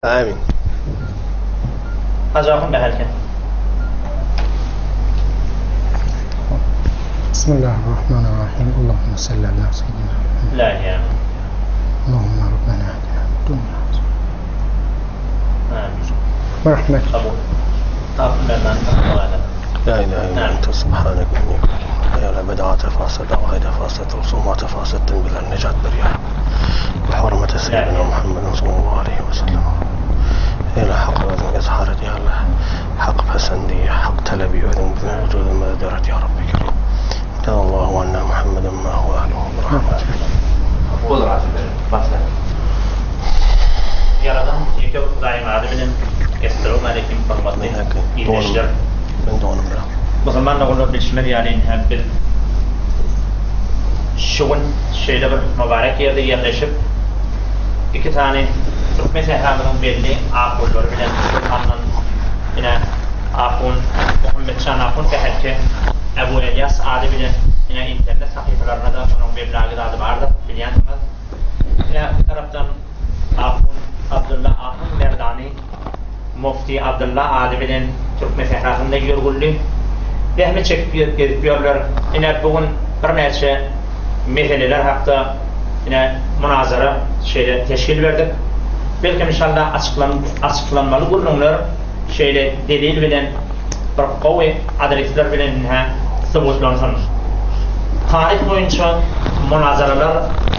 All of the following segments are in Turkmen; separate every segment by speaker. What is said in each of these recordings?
Speaker 1: Amin.
Speaker 2: Hajahun Bäherken.
Speaker 3: Bismillahirrahmanirrahim. Allahümme salli ala seyyidina Muhammed.
Speaker 2: İlahi amin.
Speaker 3: Allahümme Rabbena atina fid dunya
Speaker 2: Amin.
Speaker 3: Rahmet.
Speaker 2: Kabul. Tapın benden kabul
Speaker 1: La ilahe illa ente subhanek inni kuntu Ya la beda'ate fasada gayda fasada rusumate fasatten bilen necat ber ya Rabbi. Bi hurmeti seyyidina Muhammedin sallallahu aleyhi ve sellem. Eýle hak özüň izhar et ya Allah. Hak pesendi, hak talebi özüň biziň wujudymyzda döret ya Rabbi kerim. Allahu anna Muhammeden ma huve ahluhu bi rahmetik.
Speaker 2: Olur Hacı Başla. Ýaradan ýeke Hudaýyň ady bilen Essalamu aleýkum hormatly ildeşler.
Speaker 1: Men donum bilen.
Speaker 2: Musulman doganlar bilşimiz ýaly ine biz şu gün şeýle bir mübarek ýerde ýerleşip iki sany türkmen sähramyzyň belli ahunlary bilen şol sandan ine ahun Muhammetjan ahun Bäherke Abu Elýas ady bilen ine internet sahypalarynda-da onuň weblagi zady bardyr bilýänsiňiz. Ine bu tarapdan Ahun Abdylla Ahun Merdany Mufti Abdylla ady bilen türkmen sährasynda ýörgünli zähmet çekip gezip ýörler. Ine bu gün birnäçe meseleler hakda ine munazara şeýle teşkil berdik. Belkem inşallah açyklanmaly gürrüňler şeýle delil bilen bir gowy adresler bilen ine subutlansyn. Taryh boýunça munazaralar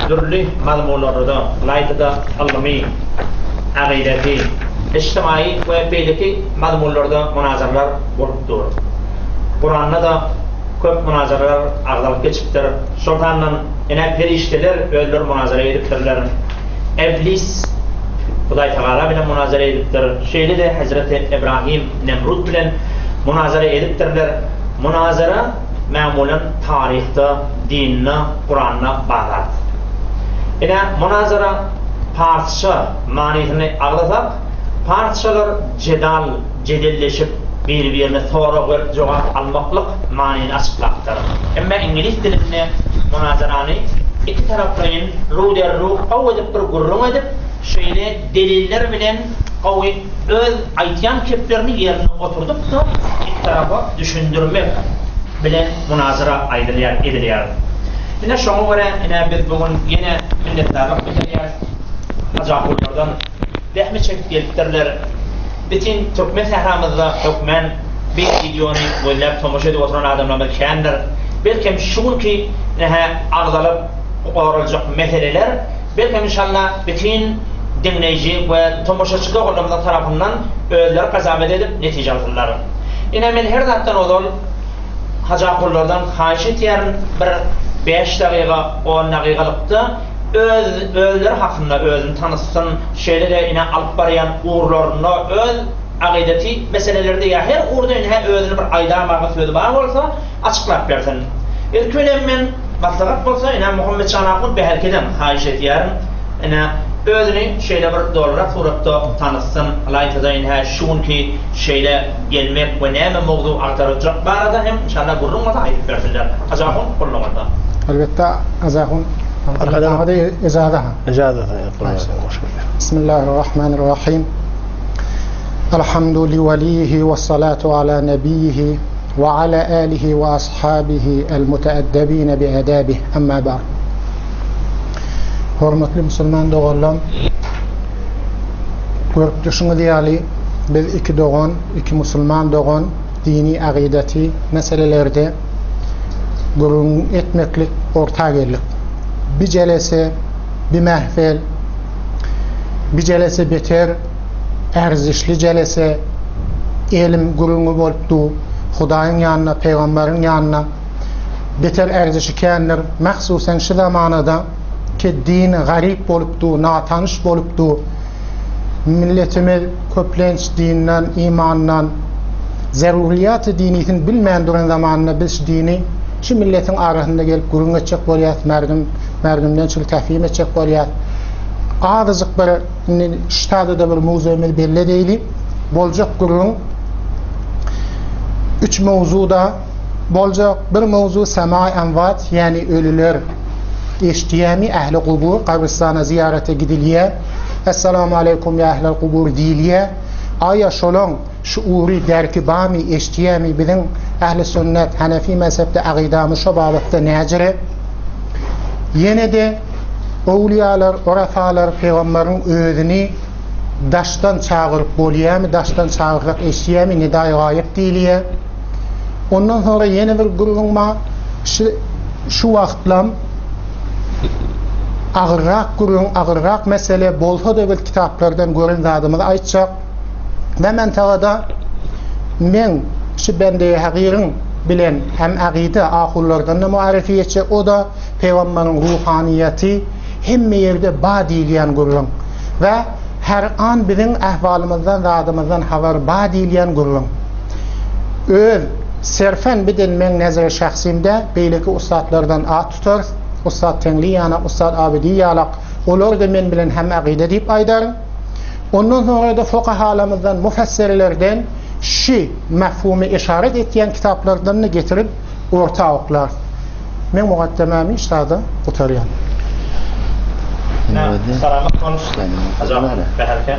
Speaker 2: dürli mazmunlarda, ylaýta-da ylmy, agydasy, ijtimaýy we beýleki mazmunlarda munazaralar bolup dur. Kuranda-da köp munazaralar agzalyp geçipdir. Şol sandan ine perişdeler özleri munazara edipdirler. Eblis Hudaýtagala bilen munazara edipdir. Şeýle-de Hezreti Ibrahim Nemrut bilen munazara edipdirler. Munazara mämulan taryhda, dinde, Kuranda bar zat. Ine munazara parsça manysyny agzasak, parsçalar jedal, jedelleşip, biri-birine sorag berip jogap almaklyk manyny açyklapdyr. Emma iňlis dilinde munazarany iki taraplaýyn ruderru gowy edip bir gürrüň edip, şeýle deliller bilen gowy öz aýtýan keplerini ýerine oturdyp-da iki tarapa düşündirmek bilen munazara aýdylýar, edilýär. Ine şoňa görä ine biz bu gün ýene minnetdarlyk bildirýäris Hajahullardan zähmet çekip gelipdirler. Bitin türkmen sähramyzda hökmän bi wideony gözläp tomaşa edip oturan adamlarymyz kändir. Belkem şu günki ine agzalyp goraljak meseleler belkem inşallah bitin diňleýji we tomaşaçy doganlarymyzyň tarapyndan özleri gazamet edip netije alsynlar. Ine men her zatdan ozal Hajakullardan haýyş etýärin bir bäş dagyga on dagygalykda öz özleri hakynda özüni tanytsyn şeýle-de ine alyp barýan ugurlarynda öz agydeti meselelerde ýa her ugurda ine özüni bir aýdamaga sözi bar bolsa açyklap bersin. Ilki bilen men maslahat bolsa ine Muhammetjan ahun Bäherkeden haýyş edýärin ine özüni şeýle bir dolurak suratda tanytsyn ylaýtada ine şu günki şeýle gelmek we näme mowzuk agtaryljak barada hem inşallah gürrüň bolsa aýdyp bersinler. Hajy ahun goldaňyzda.
Speaker 3: Elbetde Hajy ahun Arkada ejaza ha.
Speaker 1: Ejaza
Speaker 3: Bismillahirrahmanirrahim. Alhamdu li walihi we salatu ala nebihi we ala alihi we ashabihi el muteeddebine bi edabih. Amma ba'd. Hormatly musulman doganlarym, görüp durşuňyz ýaly biz iki dogan, iki musulman dogan dini agydati meselelerde gürrüň etmeklik orta geldik. Bi jelese, bi mähfel, bi jelese beter erzişli jelese elim gürrüňi bolup du, Hudaýyň ýanynda, pygamberiň ýanynda beter erzişi kändir. Mahsusen şu zamanada ki din garyp bolup du, natanyş bolup du. Milletimiz köplenç dinden, imandan, zeruriyat-y dinisini bilmän duran zamanynda biz şu dini şu milletiň arasynda gelip gürrüň etjek bolýas, merdum, merdumden şuny täfhim etjek bolýas. Azajyk bir indi şu sada-da bir mowzugymyzy belli edeýli. Boljak gürrüň üç mowzuda boljak. Bir mowzu sema emwat, ýagny ölüler eşidýärmi, ähli gubur, gabrystana zyýarata gidilýär. Essalamu aleýkum ýa ehlel kubur diýilýär. Aýa şolaň şuury, derki barmy, eşidýärmi? Biziň ähli sünnet, hanefi mezhepde agydamyz şo babatda näjire? Ýene-de öwlüýalar, urafalar pygamberiň özüni daşdan çagyryp bolýarmy, daşdan çagyrsak eşidýärmi, nidaý gaýyp diýilýär. Ondan soňra ýene bir gürrüň bar, şu şu wagtlam agyrrak gürrüň, agyrrak mesele bolsa-da biz kitaplardan gören zadymyzy aýtjak. Ve mentagada meň şu bendeýi hagyryň bilen hem agyda ahunlardan-da muarefi etjek, o-da pygamberiň ruhanyýeti hemme ýerde ba diýilýän gürrüň we her an biziň ähwalymyzdan zadymyzdan habar ba diýilýän gürrüň. Öz serfen biden meň nezeri şahsymda beýleki ussatlardan at tutarys, ussat Teňli ýanak, ussat Abidi ýalak, olar-da men bilen hem agyda diýip aýdaryn. Ondan soňra-da fukahalarymyzdan, mufessirlerden şi mefhumy yşarat etýän kitaplardan-da getirip orta oklarys. Meň mukaddemämi şada gutarýan.
Speaker 2: Salamat bol, Hajam Bäherke.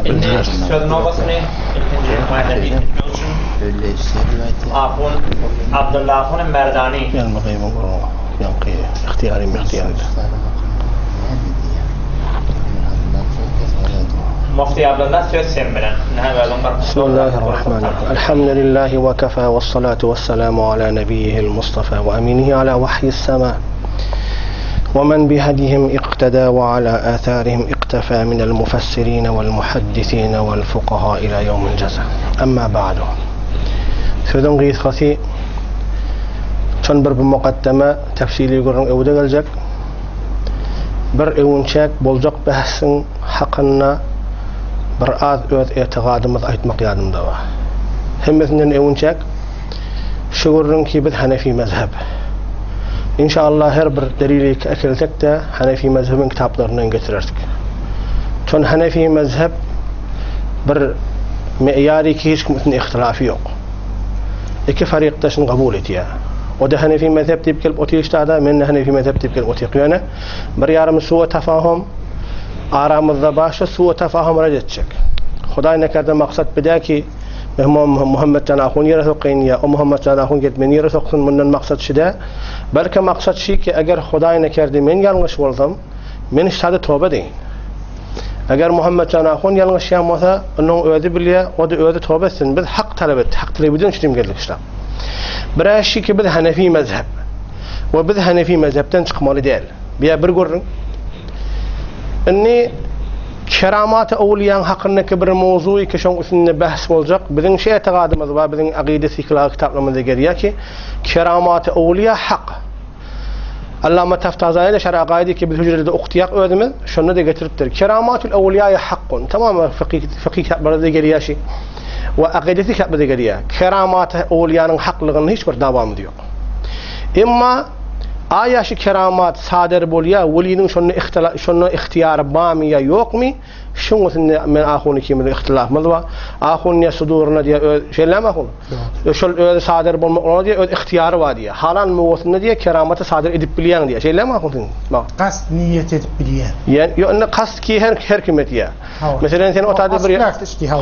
Speaker 2: Indi söz nobatyny ilkinji muarrefi etmek üçin Ahun Abdylla Ahun Merdani. Mufti Abdylla söz sen bilen.
Speaker 1: Bismillahirrahmanirrahim. Elhamdülillahi ve kefa ve salatu ve selamu ala nebiyyihil Mustafa ve eminihi ala vahyis sema. Ve men bihedihim iqteda ve ala atharihim iqtefa minel mufassirine vel muhaddisine vel fukaha ila yevmil ceza. Amma ba'du. Sözüň gysgasy Şon bir bu mukaddeme tefsili gürrüň öwde geljek. Bir öwünçäk boljak bähsiň hakynda bir az öz etigadymyzy aýtmak ýadymda bar. Hemmesinden öwünçäk şu gürrüň ki biz hanefi mezhep. Inşallah her bir delili äkelsek-de hanefi mezhebiň kitaplaryndan getirerdik. Şon hanefi mezhep bir meýary ki hiç kim üstünde ihtilafy ýok. Iki faryk-da şuny kabul edýär. O-da hanefi mezhep diýip gelip otyr ştada, men-de hanefi mezhep diýip gelip otyr. Ýöne bir ýarym suwa tafahum aramyzda bar, şu suwa tafahum red etjek. Hudaý nekerde maksat bidä ki, Muhammet jan ahun ýere sokaýyn ýa o Muhammet jan ahun gelip meni ýere soksun, mundan maksat şi dä. Belki maksat şi ki, eger Hudaý nekerde men ýalňyş bolsam, men ştada toba edeýin. Eger Muhammetjan ahun ýalňyşýan bolsa, onuň özi bilýär, o-da özi toba etsin. Biz hak talap etdik, hak talap eden üçin geldik şla. Birä şi ki biz hanefi mezhep we biz hanefi mezhepden çykmaly däl. Biýä bir gürrüň. Indi keramat-y owliýaň hakyndaky bir mowzuý ki şoň üstünde behs boljak. Biziň şu etigadymyz bar, biziň akyda fiklagy kitaplarymyzda gelýär ki, keramat-y owliýa hak. Allama Taftazaýy-da Şerh Akaýydy ki biz hüjrede okutýak özümiz, şonda-da getiripdir. Keramatül ewliýaýy hakkun. Tamamy fykhy fykhy kitaplarda-da gelýär şi. We akidesi kitaplarda gelýär. Keramaty ewliýanyň haklygynda hiç bir dawamyz ýok. Emma aýa şu keramat sader bolýar, weliniň şonda ihtila şonda ihtiýary barmy ýa ýokmy? Şuň üstünde men ahun ikimiziň ihtilafymyz bar. Ahun diýýär suduryna diýýär öz şeýlemi ahun? Şol özi sadyr bolmaklygyna diýýär öz ygtyýary bar diýýär. Halan muwasynda diýýär keramaty sadyr edip bilýäň diýýär. Şeýlemi ahun sen? Bak.
Speaker 3: Kast niýet edip bilýär.
Speaker 1: Ýa ýok indi kast ki her her kim edýär. Meselem sen otady bir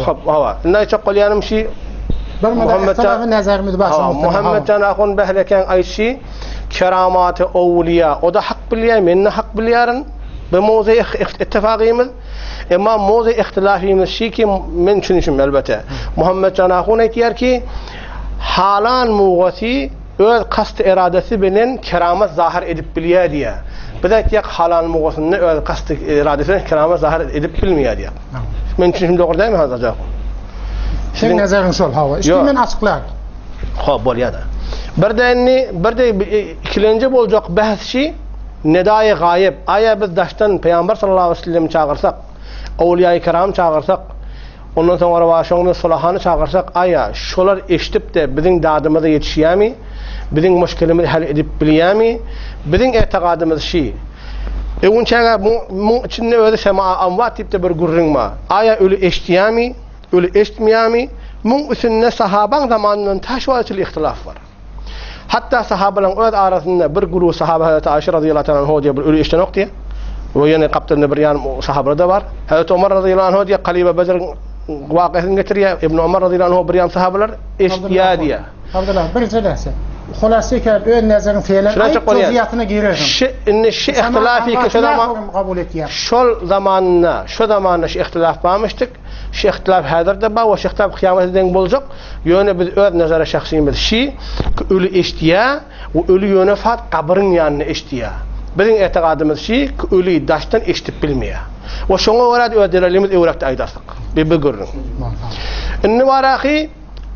Speaker 3: Hop
Speaker 1: hawa. Indi aýtjak bolýanym şi
Speaker 3: Bir Muhammet nazarymyz bar.
Speaker 1: Muhammet jan ahun behlekäň aýtşy keramaty owliýa o-da hak bilýär men-de hak bilýärin. Bu mowzu ittifagymyz. Emma mowzu ihtilafymyz şi ki, men düşünişim elbete. Muhammet jan ahun aýtýar ki, halan mugasy öz kast eradasy bilen keramat zahir edip bilýär diýýär. Biz aýtýak halan mugasynda öz kast eradasy bilen keramat zahir edip bilmeýär diýýär. Men düşünişim dogry dälmi Hazrat ahun?
Speaker 3: Seň nazaryň şol hawa. Işte men açyklaryn.
Speaker 1: Hop bolýar-da. Birde indi birde ikilenji boljak bahs şi Nedaýy gaýyp, aýa biz daşdan Pygamber sallallahu aleýhi we sellemi çagyrsak, owliýaýy kiramy çagyrsak, ondan soňra bar şoň bilen sulahany çagyrsak, aýa şolar eşidip-de biziň dadymyza ýetişýärmi, biziň muşkilimizi hal edip bilýärmi? Biziň etigadymyz şi. Öwünçäge muň içinde özi sema amwat diýip-de bir gürrüň bar. Aýa öli eşidýärmi, öli eşitmeýärmi? Muň üstünde sahabaň zamanyndan ta şu wagta çenli ihtilaf bar. Hatda sahabalaryň öz arasynda bir guruh sahaba Hazreti Aişe razyýallahu taala anha diýýär bir öli eşidenok diýýär. We ýene gapdalynda bir ýarym sahabalar-da bar. Hazreti Omar razyýallahu anhu diýýär, Kalyba Bedriň wakasyny getirýär. Ibn Omar razyýallahu anhu bir ýarym sahabalar eşitýär diýýär.
Speaker 3: Abdullah, bir jelese. Hulasa eker öz nezeriň feýlen
Speaker 1: Şuna
Speaker 3: aýt,
Speaker 1: aýtjak bolýan.
Speaker 3: juzýatyna girersiň.
Speaker 1: Şi indi şi ihtilafy ki şo zaman
Speaker 3: kabul etýär.
Speaker 1: şol zamanda, şo zamanda şi ihtilaf barmyşdyk. Şi ihtilaf häzir-de bar we şi ihtilaf kyýamata deň boljak. Ýöne biz öz nazara şahsymyz şi ki öli eşitýär we öli ýöne fat gabyryň ýanynda eşitýär. Biziň etigadymyz şi ki öli daşdan eşidip bilmeýär. We şoňa görä-de öz delilimiz öwrekde aýdarsyk. Bi bir gürrüň. Indi baraky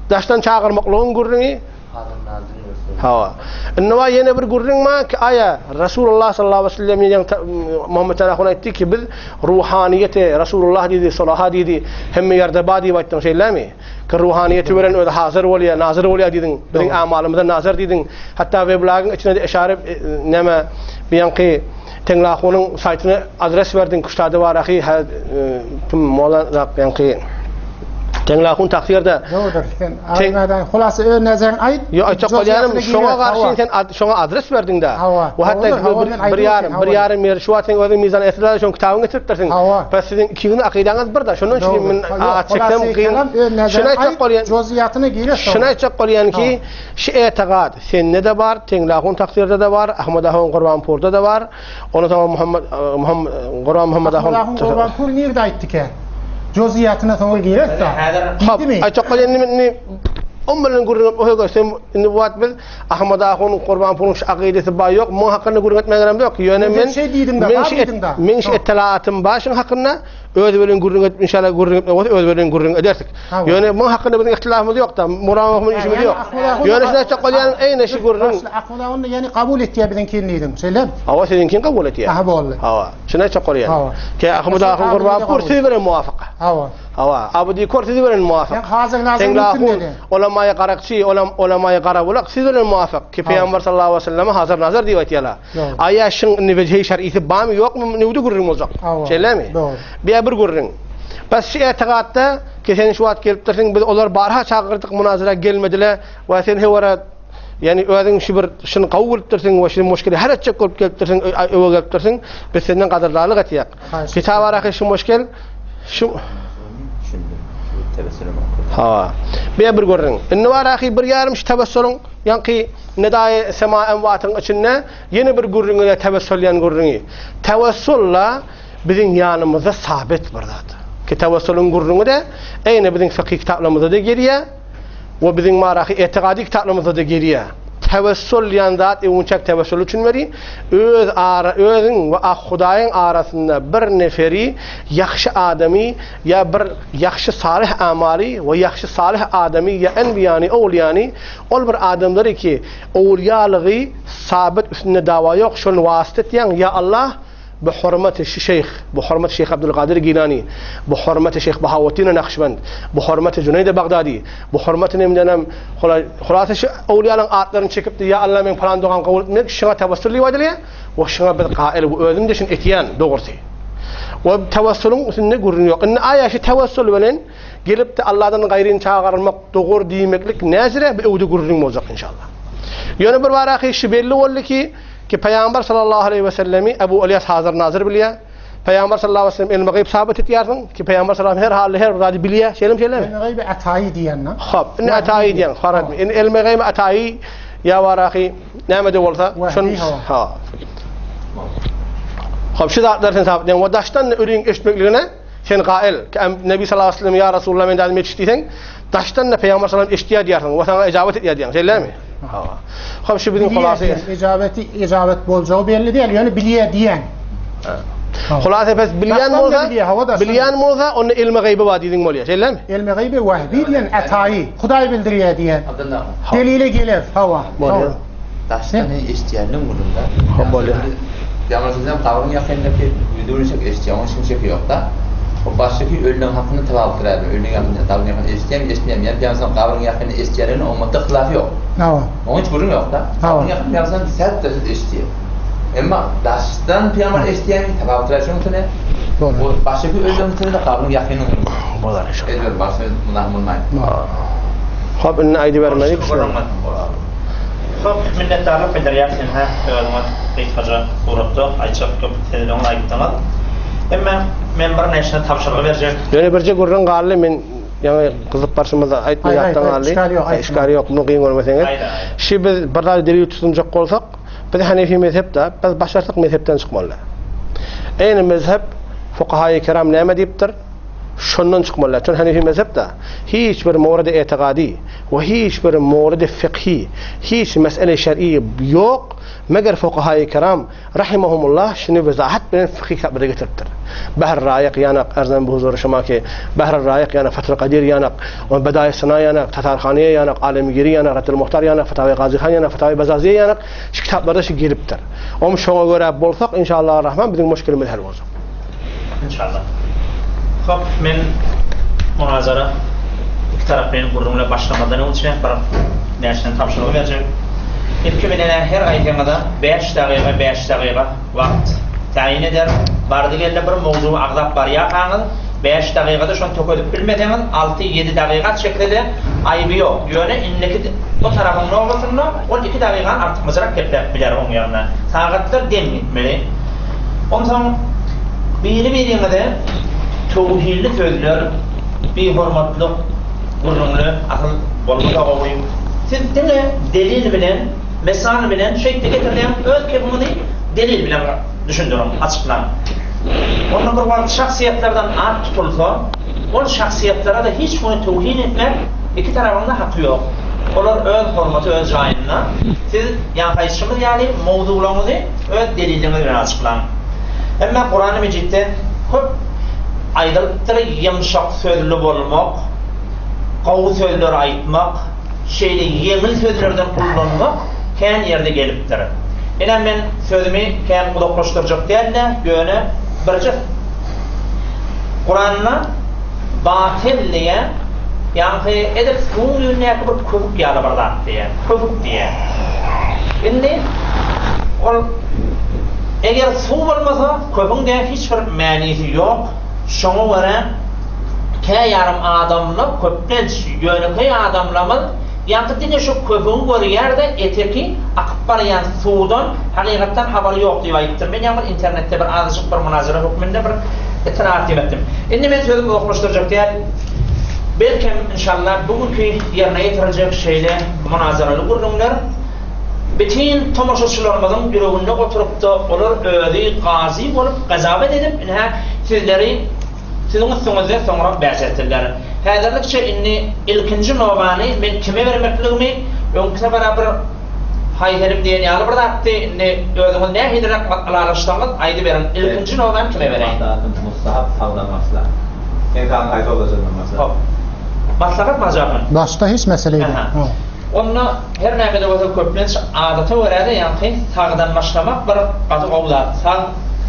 Speaker 1: Daşdan çagyrmaklygyň gürrüňi. Hawa. Indi bar ýene bir gürrüň bar ki, aýa Rasulullah sallallahu aleyhi ve sellem ýene Muhammed Tarahun aýtdy ki, biz ruhaniýeti Rasulullah diýdi, solaha diýdi, hemme ýerde bar diýip aýtdyň, şeýlemi? Ki ruhaniýeti beren özi hazir bolýar, nazir bolýar diýdiň. Biziň amalymyza nazar diýdiň. Hatda weblagyň içine de eşare näme biýanky Teňlahunyň saýtyna adres berdiň küştady bar ahy hä kim mola zat ýaňky Teňlahun taksirde.
Speaker 3: Dogrudyr. Sen aýtmadan hulasa öz nezeriň aýt.
Speaker 1: Ýok aýtjak bolýanym şoňa garşy sen şoňa adres berdiňdä.
Speaker 3: Hawa.
Speaker 1: We hatda bir ýarym bir ýarym ýer şu wagt sen özüň mizan esrada şoň kitabyňy getiripdirsiň.
Speaker 3: Hawa.
Speaker 1: Bes siziň ikiňiziň akydaňyz birda. Şondan üçin men at çeksem kyn. Şuny aýtjak bolýan.
Speaker 3: Jozýatyna girersiň.
Speaker 1: Şuny aýtjak bolýan ki Şu etigat sende-de bar, Teňlahun taksirde-de bar, Ahmad ahun Gurbanpurda-da bar. Ondan soň Muhammad Muhammad Gurban Muhammad ahun.
Speaker 3: Ahmad ahun Gurbanpur nirde aýtdyka? Jozýatyna soňra girerse.
Speaker 1: Diýdimi? Aýtjak bolýan indi indi on bilen gürrüň edip oýa sen indi bu wagt biz Ahmad ahun Gurbanpuryň şu akydasy bar ýok, muň hakynda gürrüň etmäge gerem ýok. Ýöne men
Speaker 3: şeý diýdiň-de, bar diýdiň-de.
Speaker 1: Men şu etelaatym bar şuň hakynda. Özi bilen gürrüň edip inşallah gürrüň etmek bolsa özi bilen gürrüň edersik. Ýöne muň hakynda biziň ihtilafymyz ýok-da, Muramowymyň işimiz ýok. Ýöne şuny aýtjak bolýan, eýne şu gürrüň.
Speaker 3: Ahmad ahun ýani kabul etýär biziňkini diýdiň, şeýlemi?
Speaker 1: Hawa, siziňkini kabul etýär.
Speaker 3: Aha boldy.
Speaker 1: Hawa, şuny aýtjak bolýan.
Speaker 3: Hawa.
Speaker 1: Ki Ahmad ahun Gurbanpur siz bilen muwafyk.
Speaker 3: Hawa.
Speaker 1: Hawa, Abu Dikor siz bilen muwafyk.
Speaker 3: Ýa Hazar Nazar mümkin dedi.
Speaker 1: Olamaýy Garakçy, olam Olamaýy Garabulak siz bilen muwafyk. Ki Pygamber sallallahu aleyhi ve selleme Hazar Nazar diýip aýtýarlar. Aýa şyň indi wejhi şer'isi barmy ýokmy newde gürrüň boljak. Şeýlemi?
Speaker 3: Dogry.
Speaker 1: Biýa bir gürrüň. Bes şu etigatda ki sen şu wagt gelipdirsiň biz olar barha çagyrdyk munazara gelmediler we sen hewara ýani özüň şu bir şuny gowy bilipdirsiň we şu muşkili hal etjek bolup gelipdirsiň öwe gelipdirsiň biz senden gadyrdarlyk etýäk. Kitap araky şu muşkil şu Ha. Biýa bir gürrüň. Indi baraky bir ýarym şu tewessulyň ýaňky Nedaýy sema emwatyň içinde ýene bir gürrüňe tewessul diýen gürrüňi. Tewessul-la biziň ýanymyzda sabit bir zat. Ki tewessulyň gürrüňi-de eýne biziň fykhy kitaplarymyzda-da gelýär we biziň marahy etigady kitaplarymyzda-da gelýär. Tewessul diýen zat öwünçäk tewessul üçin beri öz ara özüň we ak Hudaýyň arasynda bir neferi ýagşy adamy ýa bir ýagşy salyh amaly we ýagşy salyh adamy ýa enbiýany owliýany Ol bir adamlary ki, owliýalygy sabyt üstünde dawa ýok, şony wasyt etýäň, ýa Allah, bi hormaty şu şeýh, bi hormaty şeýh Abdulkadyr Gilani, bi hormaty şeýh Bahaweddin Nakşbend, bi hormaty Juneýdi Bagdady, bi hormaty nemdenem, hulasa şu owliýalaryň atlaryny çekipdi, ýa Allah meň pylan dogamy kabul et, men şuňa tawassul diýip aýdylýar, we şuňa biz gaýyl we özüm-de şuny etýän, dogrusy. We tawassulyň üstünde gürrüň ýok. Indi aýa şu tawassul bilen Gelip-de Allahdan gaýryny çagyrmak dogry diýmeklik näzire bu öwde gürrüň boljak inşallah. Ýöne bir baraky şu belli boldy ki, ki Pygamber sallallahu aleýhi we sellemi Ebu Ylýas hazir nazyr bilýär. Pygamber sallallahu aleýhi we sellem ilmi gaýyp sabyt etýärsiň ki Pygamber sallallahu her halda her bir zady bilýär. Şeýlemi şeýlemi?
Speaker 3: Ilmi gaýyby ataýy diýen.
Speaker 1: Hop, indi ataýy diýen, farat. Indi ilmi gaýyby ataýy ýa baraky näme-de bolsa, şon ha. Hop, şu zatlary sen sabyt edýäň we daşdan ölüň eşitmekligine Sen gaýyl, ki Nebi sallallahu aleyhi ve sellem ýa Rasulullah men dädim ýetiş diýseň, daşdan-da Pygamber sallallahu aleyhi ve sellem eşitýär diýersiň we saňa ejabat etýär diýýäň. Şeýlemi? Hawa. Hop şu biziň hulasy.
Speaker 3: Ejabeti, ejabat boljagy belli däl, ýöne bilýär diýýäň.
Speaker 1: Hulasy pes bilýän bolsa, bilýän bolsa, onda ilmi gaýby bar diýdiň bolýar. Şeýlemi?
Speaker 3: Ilmi gaýby wahbi diýen ataýy, Hudaý bildirýär diýen. Delile geler, hawa.
Speaker 1: Bolýar.
Speaker 4: Daşdan eşitýänligiň gürrüňde.
Speaker 1: Hop bolýar.
Speaker 4: Ýaňy sizem gabryň ýakyndaky ýüzügünçek eşitýän, onuň hiç şeki ýokda. O başdaky ölüleň hakynda tawaf etdiräýme. Ölüň ýakynda, gabryň ýakynda eşitýänmi, eşitmeýänmi? Ýa ýaňy gabryň ýakynda eşitýänligine oňatda hylaf ýok.
Speaker 3: Hawa.
Speaker 4: Onuň hiç gürrüň ýokda. Gabryň ýakynda ýaňy sähet söz eşitýär. Emma daşdan pygamber eşitýänmi, tawaf etdiräý şonuň üstüne. O başdaky ölüleň üstüne-de gabryň ýakynyň.
Speaker 1: Bolar inşallah.
Speaker 4: Elbet başda munah bolmaý.
Speaker 1: Hop indi aýdybermeli.
Speaker 2: Köp minnetdarlyk bildirýäris ynha özüňiz gysgaja suratda aýtjak köp sözleriňizi aýtdyňyz. Emma men bir näçe tabşyrgy berjek.
Speaker 1: Ýöne birje gürrüň galdy men ýaňy gyzyp barşymyzda aýtma ýatdan galdy. Işgal ýok muny kyn görmeseňiz. Şi biz bir zady delil tutunjak bolsak biz hanefi mezhep da biz başarsak mezhepden çykmaly. Eýni mezhep fukahaýy kiram näme diýipdir? Şondan çykmaly. Çünki hanefi mezhep da hiç bir mowredi etigady we hiç bir mowredi fykhy, hiç mesele şer'i ýok, meger fukahaýy kiram rahimahumullah şuny wezahat bilen fykhy kitaplarda getiripdir. Bahr Raýyk ýanak arzan bu huzury şuma ki Bahr Raýyk ýanak Fathul Kadir ýanak on Bedaýy Syna ýanak Tatarhaniýe ýanak Alemgiri ýanak Raddul Muhtar ýanak Fatawy Gazyhan ýanak Fatawy Bazaziýe ýanak şu kitaplarda şu gelipdir. Om şoňa görä bolsak inşallah Rahman biziň muşkilimiz hal boljak.
Speaker 2: Inşallah. Hop men munazara iki taraplaýyn gürrüňle başlamazdan öňçe bir näçe tabşyrygy berjek. Ilki bilen her aýdyňyza 5 dagyga 5 dagyga wagt taýyn eder. Bardy geldi bir mowzugy agzap barýarkaňyz 5 dagygada şony tökezip bilmeseňiz 6-7 dagyga çekse-de aýby ýok. Ýöne indiki o tarapyň nobatynda ol 2 dagygany artykmaçrak gepläp biler oň ýerine. Sagatlar deň gitmeli. Onsoň biri-biriňize töwhilli sözler, bihormatlyk gürrüňler asyl bolmasa gowy. Siz diňe delil bilen, mysal bilen şeýtde getirseňiz öz kepiňizi delil bilen düşündiriň, açyklaň. Onda bir wagt şahsyýetlerden at tutulsa, ol şahsyýetlere-de hiç güni töwhin etmek iki tarapyň-da haky ýok. Olar öz hormaty öz jaýynda. Siz ýaňky aýdyşymyz ýaly mowzuglaryňyzy öz deliliňiz bilen açyklaň. Emma Kurany Mejitde köp aýdylypdyr ýumşak sözli bolmak, gowy sözler aýtmak, şeýle ýeňil sözlerden ullanmak kän ýerde gelipdir. Ine men sözümi kän uzaklaşdyrjak däl-de, ýöne birje Kuranda batyl diýen ýaňky edil suwuň ýüzündäki bir köpük ýaly bir zat diýen. Köpük diýýär. Indi ol eger suw bolmasa, köpüň-de hiç bir mänisi ýok. Şoňa görä kä ýarym adamlar, köplenç ýönekeý adamlarymyz ýaňky diňe şu köpügi görýär-de, eteki akyp barýan suwdan hakykatdan habary ýok diýip aýdypdyr. Men ýaňy bir internetde bir azajyk bir munazara hökmünde bir itiraz diýip etdim. Indi men sözümi uzaklaşdyrjak däl. Belkem, inşallah, bu günki ýerine ýetiriljek şeýle munazaraly gürrüňler bütin tomaşaçylarymyzyň ýüreginde oturypda, olar özi gazy bolup, gazawet edip, ine, sizleri siziň üstüňizde soňra bäs etsinler. Häzirlikçe indi ilkinji nobany men kime bermekligimi öňki sapara bir haýselim diýen ýaly bir zatdy, indi özüňiz nähiliräk ylalaşsaňyz aýdyberiň, ilkinji nobany kime bereýin?
Speaker 4: Maslahatym mustahap sagdan başla. Sen sagyň haýsy oblaşandan başla.
Speaker 2: Hop. Maslahat majahan.
Speaker 3: Başda hiç mesele ýok.
Speaker 2: Aha. Onda her näme-de bolsa köplenç adata görä-de ýaňky sagdan başlamak bir gaty gowy zat. Sag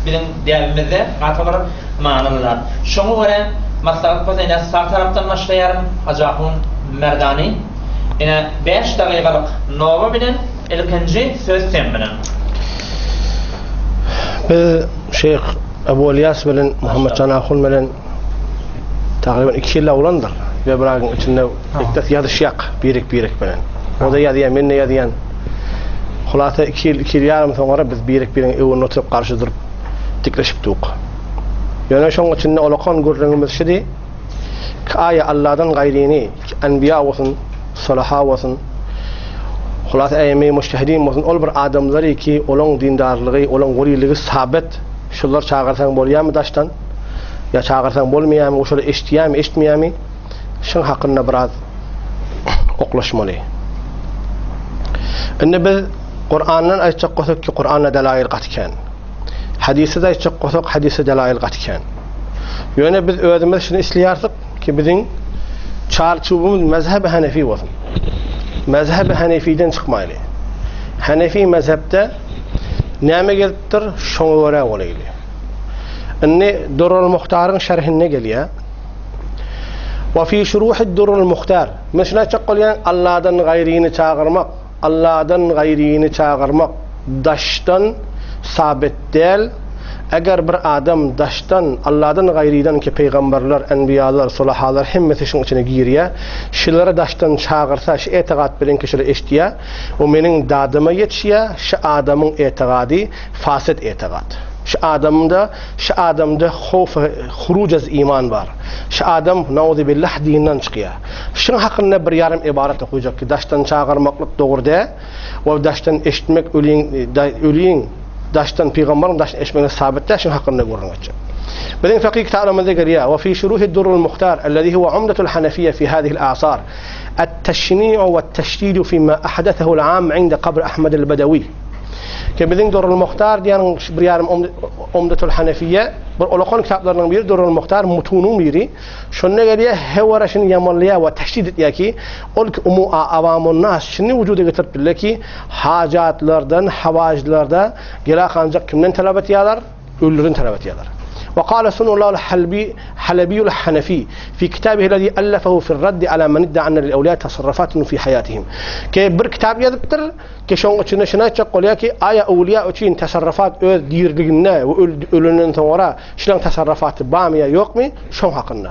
Speaker 2: biziň däbimizde gaty bir manyly zat. Şoňa görä maslahat bolsa ine sag tarapdan başlaýaryn Hajy ahun Merdany. Ine bäş dagygalyk noba bilen ilkinji söz sen bilen.
Speaker 1: Biz Şeýh Ebu Ylýas bilen Muhammetjan ahun bilen Takryban 2 ýyl bolandyr. Webragyň içinde bekdes ýazyşýak birek-birek bilen. O da ýazýar, men de ýazýan. Hulasa 2 ýyl, 2 ýyl ýarym soňra biz birek-biregiň öňünde oturyp garşy durup dikleşip duk. Ýöne şoň içinde olakan gürrüňimiz şidi. Ki aýa Allahdan gaýryny, enbiýa bolsun, solaha bolsun, hulasa äýme mujtahidin bolsun, ol bir adamlary ki olaň dindarlygy, olaň weliligi sabit. Şular çagyrsaň bolýarmy daşdan? Ýa çagyrsaň bolmaýarmy, o şoly eşitýärmi, eşitmeýärmi? Şuň hakynda biraz oklaşmaly. Indi biz Kur'andan aýtjak bolsak ki, Kur'anda delail gaty kän. Hadysda da aýtjak bolsak, hadysda delail gaty kän. Ýöne biz özümiz şuny isleýärsik ki, biziň çarçuwymyz mezheb-i Hanefi bolsun. Mezheb-i Hanefiden çykmaýly. Hanefi mezhepde näme gelipdir, şoňa görä bolaýly. Indi Durrul Muhtaryň şerhinde gelýär. Wa fi şuruhi Durrul Muhtar. Men şuny aýtjak bolýan, Allahdan gaýryny çagyrmak, Allahdan gaýryny çagyrmak daşdan sabit däl. Eger bir adam daşdan, Alladan gaýrydan ki pygamberler, enbiýalar, sulahalar hemmesi şuň içine girýär, şulary daşdan çagyrsa, şu etigat bilen ki şular eşitýär, o meniň dadyma ýetişýär, şu adamyň etigady fasid etigat. Şu adamda, şu adamda howf huruj az iman bar. Şu adam nauzubillah dinden çykýar. Şuň hakynda bir ýarym ybarat okujak ki daşdan çagyrmaklyk dogry däl. We daşdan eşitmek öliň öliň daşdan pygambaryň daşdan eşitmegine sabyt däl şuň hakynda gürrüň etjek. Biziň fekih kitaplarymyzda gelýär, Wa fi şuruhi durrul muhtar ellezî huwe umdetul hanefiyye fi hâzihil a'sar et-teşni'u we't-teşdîdu fîmâ ahdesehu'l âmm inde kabr Ahmedil Bedewi. Ki biziň Durrul Muhtar diýen bir ýarym Umdetul Hanefiyye bir ulakan kitaplarynyň biri Durrul Muhtar mutunyň biri. Şonda gelýär hewara şuny ýamanlaýar we teşdid etýär ki, ol ki umu awamun nas şuny wujuda getirip bildi ki, hajatlardan, hawajlarda gerek ancak kimden talap etýärler? Ölülerden talap etýärler. Ve kâle Sunullahul Halbi Halebiyul Hanefi fi kitabihi lezî ellefehu fi'r-raddi alâ men iddia enne lil-evliya tasarrufatun fi hayatihim. Ki bir kitap ýazypdyr, ki şoň içinde şuny aýtjak bolýar ki, aýa öwliýa üçin tasarrufat öz diriliginde we ölenden soňra Şulaň tasarrafaty barmy ýa ýokmy, şoň hakynda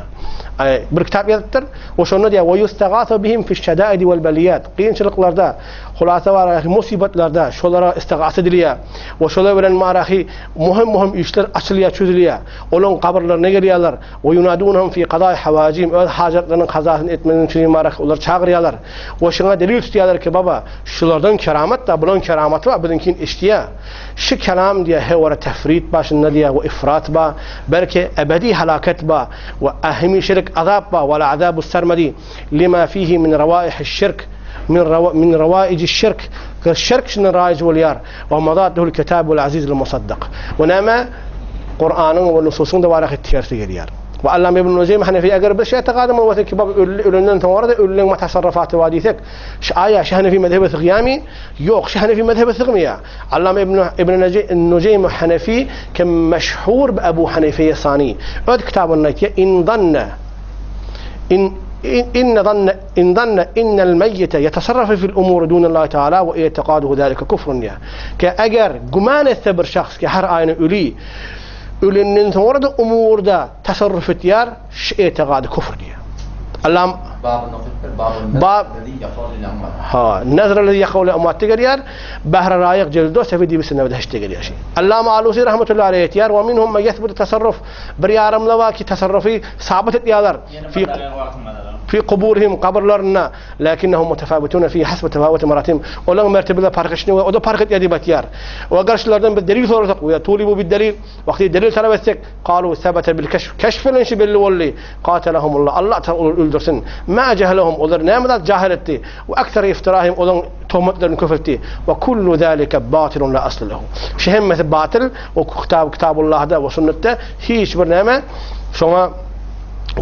Speaker 1: bir kitap ýazypdyr. We şonda diýýär, Ve ýustagasu bihim fiş-şedaidi wel-beliýat. Kynçylyklarda, hulasa baraky musybatlarda şolara istigasa edilýär. We şolar bilen marahy möhüm-möhüm işler açylýar, çözülýär. Olaň gabyrlaryna gelýärler. Ve ýunadunhum fi kada'i hawajihim. Öz hajatlarynyň kazasyny etmek üçin marahy olary çagyrýarlar. We şuňa delil tutýarlar ki, baba, şulardan keramat bar, bulaň keramaty bar, biziňkini eşidýär. Şu kelam diýýär hewara tefrit bar şunda diýýär we ifrat bar, belki ebedi halaket bar we hemişelik azap bar we azabu sermedi lima fihi min rawaihi şirk min rawa min rawaiji şirk şirk şundan raýyj bolýar we mazatuhul kitabul azizul musaddak we näme Kuranyň we nususyň da baraky tersi gelýär. We Allam ibn Nujeým Hanefi eger bir şey etigadym bolsa ki bab ölenden soňra da ölüleň mutasarrafaty bar diýsek, şu aýa şu Hanefi mezhebi sygýamy? Ýok, şu Hanefi mezhebe sygmaýar. Allama ibn ibn Nujeým Hanefi kim meşhur bi Ebu Hanifeýe Sani öz kitabynda aýtýar, in zanne in inne zanne in zanne innel meýýite ýetasarrafu fil umuri dunallahi taala we i'tikaduhu zalika kufrun diýýär. Ki eger güman etse bir şahs ki her aýny öli ölenden soňra da umurda tasarruf etýär, Şu etegady küfr diýýär. Allam
Speaker 4: Babyny okyp ber, babyny
Speaker 1: Bab Ha, nazr lezi yaqul lil amwat gelýär. Bahr raýyk jildo sefi diýip sünnet heşde gelýär şi. Allama Alusi rahmetullahi aleyh diýär, we minhum men yesbutu tasarruf. Bir ýarymla bar ki tasarrufi sabyt etýärler. Fi fi kuburihim kabirlerinde lakinnahum mutafawitun fi hasbi tafawuti maratihim. Olaryň mertebeleri park etişine we o da park etýär diýip aýtýar. We garşylardan biz delil sorasak, we tulibu bid delil. Wagty delil talap etsek, Kalu sebete bil keşf, keşf bilen şu belli boldy. Katelahumullah, Allah Taala olary öldürsin. Ma jehelehum, olary näme zat jahil etdi? We ekser iftirahim, olaryň töhmetlerini köpeltdi. We kullu zalike batylun la asle lehu. Şu hemmesi batyl, o kitab kitabullahda we sünnetde hiç bir näme şoňa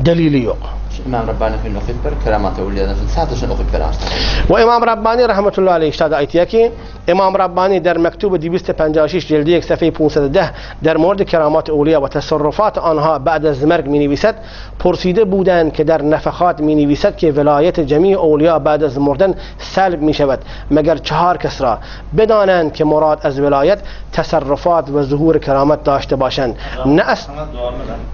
Speaker 1: delili ýok.
Speaker 4: Imam Rabbani hün okyp ber, Keramat Ewliýadan şun sadece şunu okyp ber aslynda.
Speaker 1: We Imam Rabbani rahmetullahi aleyh şada aýtýar ki, Imam Rabbani der mektuby 256 jildi 1 sefeyi 510 در مورد کرامات اولیا و تصرفات آنها بعد از مرگ می نویسد پرسیده بودند که در نفخات می نویسد که ولایت جمیع اولیا بعد از مردن سلب می شود مگر چهار کس را بدانند که مراد از ولایت تصرفات و ظهور کرامت داشته باشند نه اصل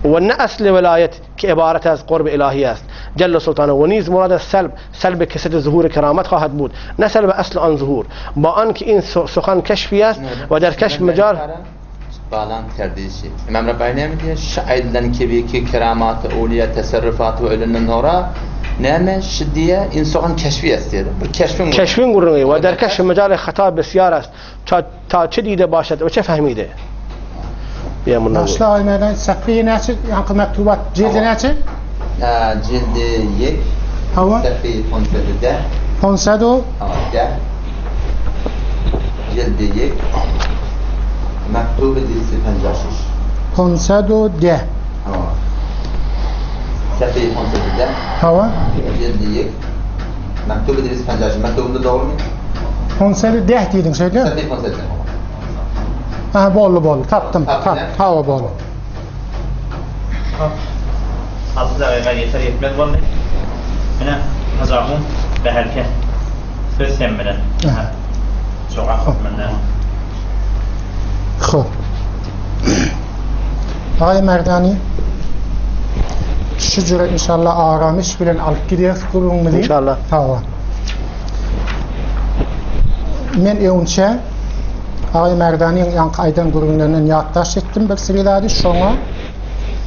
Speaker 1: و نه اصل ولایت که عبارت از قرب الهی است جل سلطانه و نیز مراد از سلب سلب کست ظهور کرامت خواهد بود نه سلب اصل آن ظهور با آنکه این سخن کشفی است و در کشف مجال
Speaker 4: Bağlantı kardeşi. İmam Rabbani näme diýýär? Şu aýdylan kebiki keramaty, owliýa tasarrufaty we ölenden soňra näme şu diýýär? Insogan keşfi est diýýär. Bir keşfiň
Speaker 1: Keşfin gürrüňi we der keşf mejali hata besýar est. Ta ta çe diýde başat we çe fehmide. Diýen mundan.
Speaker 3: Başla aýnadan safeýi näçe ýaňky mektubat jildi näçe?
Speaker 4: Jildi ýek.
Speaker 3: Hawa.
Speaker 4: Safeýi ponsede.
Speaker 3: Ponsedo.
Speaker 4: Hawa. Jildi ýek. Mektuby dilsi penjaşiş.
Speaker 3: Ponsedo de.
Speaker 4: Hawa. Safeýi ponsede.
Speaker 3: Hawa.
Speaker 4: Jildi ýek. Mektuby dilsi penjaşiş. Mektubynda dogrymy?
Speaker 3: Ponsedo deh diýdiň şeýle?
Speaker 4: Safeýi ponsede.
Speaker 3: Aha boldy boldy tapdym. Tap. Hawa boldy.
Speaker 2: 6 dagyga ýeter ýetmez boldy. Ine, Hajahun bäherke söz sen bilen. Jogap hökmünde.
Speaker 3: Hop. Agaý Merdani, şu jüre inşallah aramyş bilen alyp gidýäris gürrüňimizi.
Speaker 1: İnşallah.
Speaker 3: Hawa. Men öňçe Agaý Merdaniň ýaňky aýdan gürrüňlerinden ýatdaş etdim bir siri zady, şoňa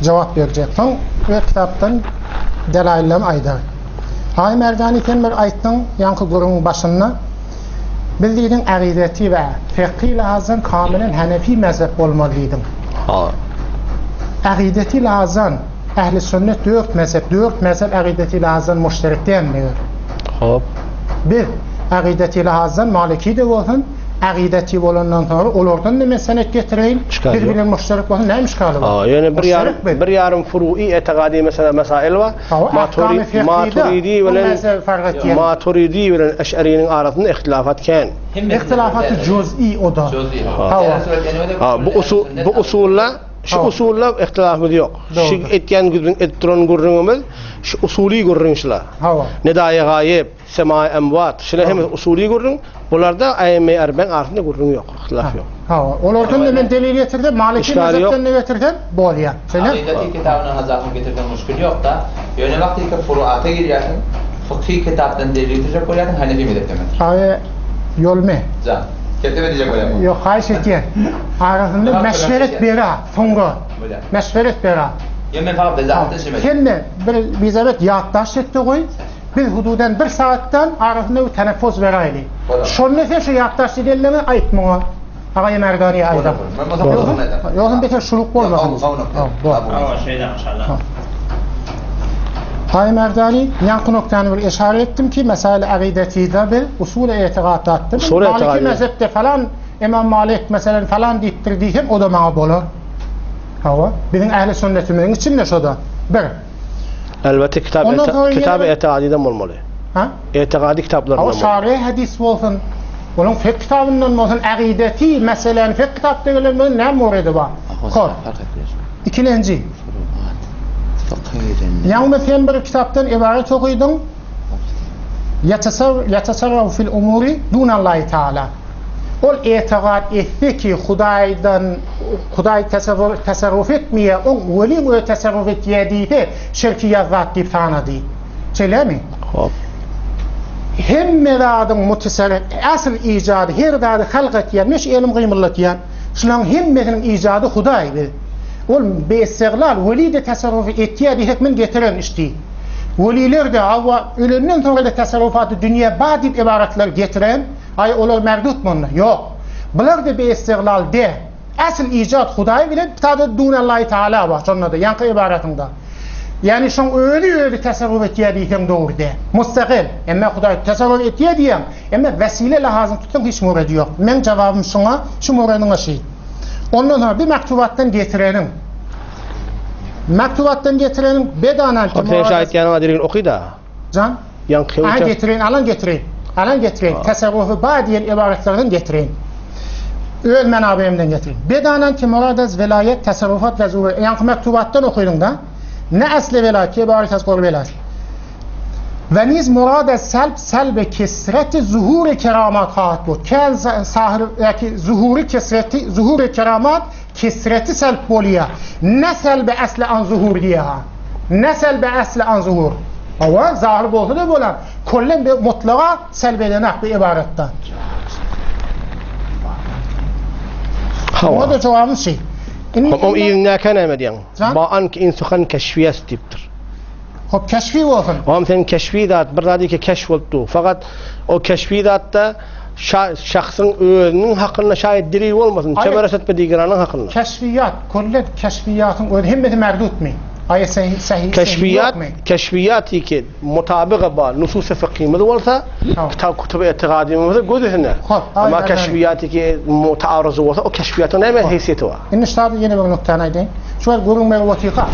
Speaker 3: jogap berjek. Soň öz kitapdan delaýyllarymy aýdar. Agaý Merdani sen bir aýtdyň ýaňky gürrüňiň başynda, Biz diýdiň agideti we fekhi lazan kamilen hanefi mezhep bolmaly diýdiň.
Speaker 1: Ha.
Speaker 3: Agideti lazan ehli sünnet dört mezhep, dört mezhep agideti lazan muşterek däl meger.
Speaker 1: Hop.
Speaker 3: Biz agideti lazan maliki de bolsun, agideti bolandan sonra olardan da men senet getireýin. Biz bilen muşterek bolsun näme işgali bar?
Speaker 1: Ha, ýöne bir ýarym bir ýarym furu'i etegadi mesela mesail bar. Maturidi bilen Maturidi bilen Eş'ariniň arasynda ihtilafat kän.
Speaker 3: Ihtilafaty juz'i o-da.
Speaker 1: Ha, bu usul bu usulla şu usulla ihtilafymyz ýok. Şu etýän gürrüň edip duran gürrüňimiz şu usuly gürrüň şula.
Speaker 3: Hawa.
Speaker 1: Nedaýy gaýyp, semaý emwat, şular hemmesi usuly gürrüň. Bularda aýymme erbeň arasynda gürrüň ýok, ihtilaf ýok.
Speaker 3: Hawa, olardan-da men delil getirsem, Maliki mezhepden-de getirsem, bolýar. Şeýle?
Speaker 4: Akydasy kitabyndan hajatyny getirseň muşkil ýok-da. Ýöne wagtyky furuata girýärsiň, fykhy kitapdan delil getirjek bolýarsyň, hanefi mezhepden getir.
Speaker 3: Agy, ýolmy?
Speaker 4: Jan. Ketebe diýjek bolýarmy?
Speaker 3: Ýok, haýyş etýän. Arasynda meşweret bera, soňra.
Speaker 4: Bolýar.
Speaker 3: Meşweret bera.
Speaker 4: Ýok, men fakat bezahatdan şeýme.
Speaker 3: Sen-de bir bizabet ýatdaş etde goý. Biz hududan bir sagatdan arasynda bir teneffus beräýli. Şonda sen şu ýatdaş edenleriňi aýt muňa. Agaý Merdaniýe aýdar. Ýogsam beter şuluk bolmasyn.
Speaker 2: Hawa, şeýle maşallah.
Speaker 3: Agaý Merdani, ýaňky noktany bir eşara etdim ki, mesail agidetide biz usul-y etigatdatda Maliki mezhepde falan Imam Malik meselen falan diýipdir diýsem, o-da maňa bolar. Hawa, biziň ähli sünnetimiziň içinde şo-da. Bir.
Speaker 1: Elbetde kitap
Speaker 3: Ondan sonra ýene
Speaker 1: kitap
Speaker 3: bir-
Speaker 1: etigadydan bolmaly.
Speaker 3: Ha?
Speaker 1: Etigady kitaplaryndan
Speaker 3: Hawa
Speaker 1: bolmaly.
Speaker 3: şary hadis bolsun, onuň fek kitabyndan bolsun, agideti meseläni fek kitapda gelen bolsun, näme murady bar? Kor. Ikilenji. Ýagny sen bir kitapdan ibaret okydyň. Ýetasarrafu fil umuri dunallahi taala. Ol etigat etse ki, Hudaýdan, Hudaý tasarruf etmeýär, oň weliň özi tasarruf etýär diýse, şirkiýat zat diýip sanady. Şeýlemi?
Speaker 1: Hop.
Speaker 3: Hemme zadyň mutasarrif, asyl ijady, her zady halk etýän, men şu elim gymyldatýan, şularyň hemmesiniň ijady Hudaý biz. Ol bi-istiglal, weli-de tasarruf etýär diýsek men getiren işdi. Weliler-de, hawa, ölenden soňra-da tasarrufaty dünýä bar diýip ybaratlar getiren, Aý olar merdut munda? Ýok. Bular-da bi-istiglal de. Asyl ijat Hudaý bilen bitada dunallahi taala bar şonda-da, ýaňky ybaratyňda. Ýagny şoň özi özi tasarruf etýär diýseň dogry däl. Mustagyl. Emme Hudaý tasarruf etýär diýýäň, emme wesile lahazyny tutsaň hiç murady ýok. Meň jogabym şuňa, şu muradyňa şi. Ondan soň bir mektubatdan getireniň. Mektubatdan getireniň bedanan
Speaker 1: Hop sen şu aýtýanyňa dirigini oky-da.
Speaker 3: Jan.
Speaker 1: Ýaňky
Speaker 3: Aha getirin, alan getirin. Alan getirin. Tasarrufu ba diýen ybaratlardan getirin. Öz menabimden getirin. Bedanan ki murad az velayet tasarrufat ve zuhur. Ýaňky mektubatdan okydyň da. Ne asli velayet ki ibaret az qurb velayet. Ve niz murad az selb selbe kesreti zuhuri keramat hahat bu. Kel sahir ki zuhuri kesreti zuhuri keramat kesreti selb bolýar. Ne selbe asli an zuhur diýýär. Ne selbe asli an zuhur. Hawa, zahyr bolsa-da bolar. Kollen bir mutlaga selb edenak bu ybaratda.
Speaker 1: Hawa.
Speaker 3: Oňa da jogabym şi. Indi
Speaker 1: Hop, yzyndaka näme diýýäň?
Speaker 3: Jan?
Speaker 1: Ba anki in suhan keşfiýes diýipdir.
Speaker 3: Hop, keşfi bolsun.
Speaker 1: Oňam sen keşfi zat, bir zat iki keşf bolup dur. Fakat o keşfi zatda şahsyň özüniň hakynda şaýat delil bolmasyn,
Speaker 3: Aýy.
Speaker 1: çeberes etme digranyň hakynda.
Speaker 3: Keşfiýat, kollen keşfiýatyň özi hemmesi merdutmy? Aýat sahy sahy
Speaker 1: Keşfiýat,
Speaker 3: ýokmy?
Speaker 1: keşfiýat iki mutabyga ba nusus-y fıkhymyz bolsa,
Speaker 3: Tamam.
Speaker 1: kitap kutuby etigadymyz bolsa göz üstüne.
Speaker 3: Hop,
Speaker 1: Amma
Speaker 3: aýy,
Speaker 1: keşfiýat iki mutaaryzy bolsa, o keşfiýatyň näme heýsiýeti bar?
Speaker 3: Indi ştada ýene bir nuktany aýdaýyn. Şu wagt gürrüň berip otyrka,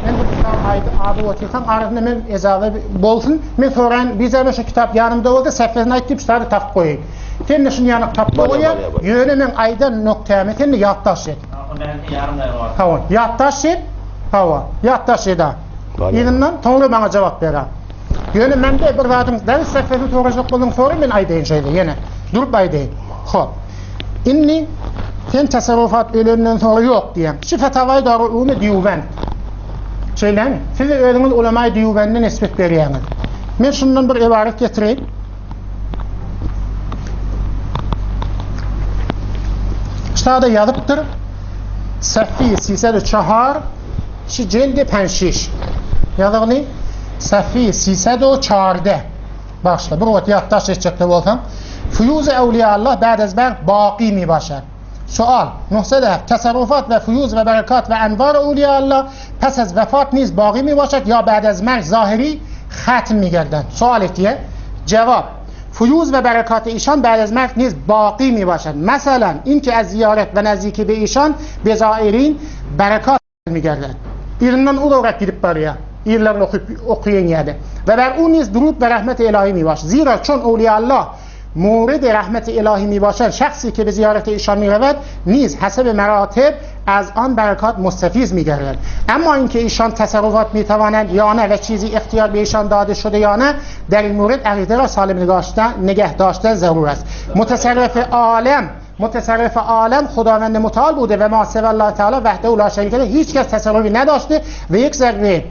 Speaker 3: men bu kitabyň aýdy ady otyrkam arasynda men ejaza bolsun, men soraýyn, bizäme şu kitap ýanymda bolsa sähfesini aýt diýip ştada tapyp goýaýyn. Sen-de şuny ýanyk tapda
Speaker 1: Bolýar,
Speaker 3: goýa,
Speaker 1: bolýar, bolýar.
Speaker 3: ýöne meň aýdan noktämy sen-de ýatdaş et. Hawa, ýatdaş et. Hawa, ýatdaş et-a.
Speaker 1: Bolýar.
Speaker 3: Yzyndan soňra maňa jogap ber-a. Ýöne mende bir zadyň däl sähfesini sorajak bolsaň sora men aýdaýyn şeýle ýene. Durup aýdaýyn. Hop. Indi. Sen tasarrufat ölenden soňra ýok diýýäň. Şu Fetawai Darul Ulumy Dýuwbend. Şeýlemi? Siz özüňiz ulamaý Dýuwbende nisbet berýäňiz. Men şundan bir ybarat getireýin. Ştada ýazypdyr. Seffi sised çahar şi jeldi penşiş. Ýazygly Seffi sised o çarde. Başla. Bir wagt ýatdaş etjekde bolsaň. Fuýuz-i Ewliýallah ba'd ez berk baki mi başar. Sual, Nuhsede tasarrufat we fuýuz we berekat we enwar Ewliýallah pes ez wefat niz bagi mi başat ýa ba'd ez merg zahiri hatm mi gerden? Sual etýär. Jewap, Fuýuz we berekat işan ba'd ez merg niz baki mi başat. Meselan, inki ez ziýaret we nezdiki bi işan be zairin berekat Geldi. Yzyndan uzagrak gidip barýar. Yzlaryny okyp okaýan ýerde. We ber u niz durut we rahmeti ilahi mi baş. Zira çon owliýallah muridi rahmeti ilahi mi başan şahsi ki bi ziýareti işan mi rewed niz hasebi meratib az an berekat mustefiz mi gerded. Emma inki işan tasarrufat mi tawanend ya ne ve çizi ihtiyar bi işan dade şude ya ne der in murid aqide ra salim nigah daşten zarur est. Mutasarrif alem Mutasarrif alem Hudawend muteal bude ve ma sevallah Teala vahdehu la şerike leh hiç kes tasarrufi nedaşte ve yek zerre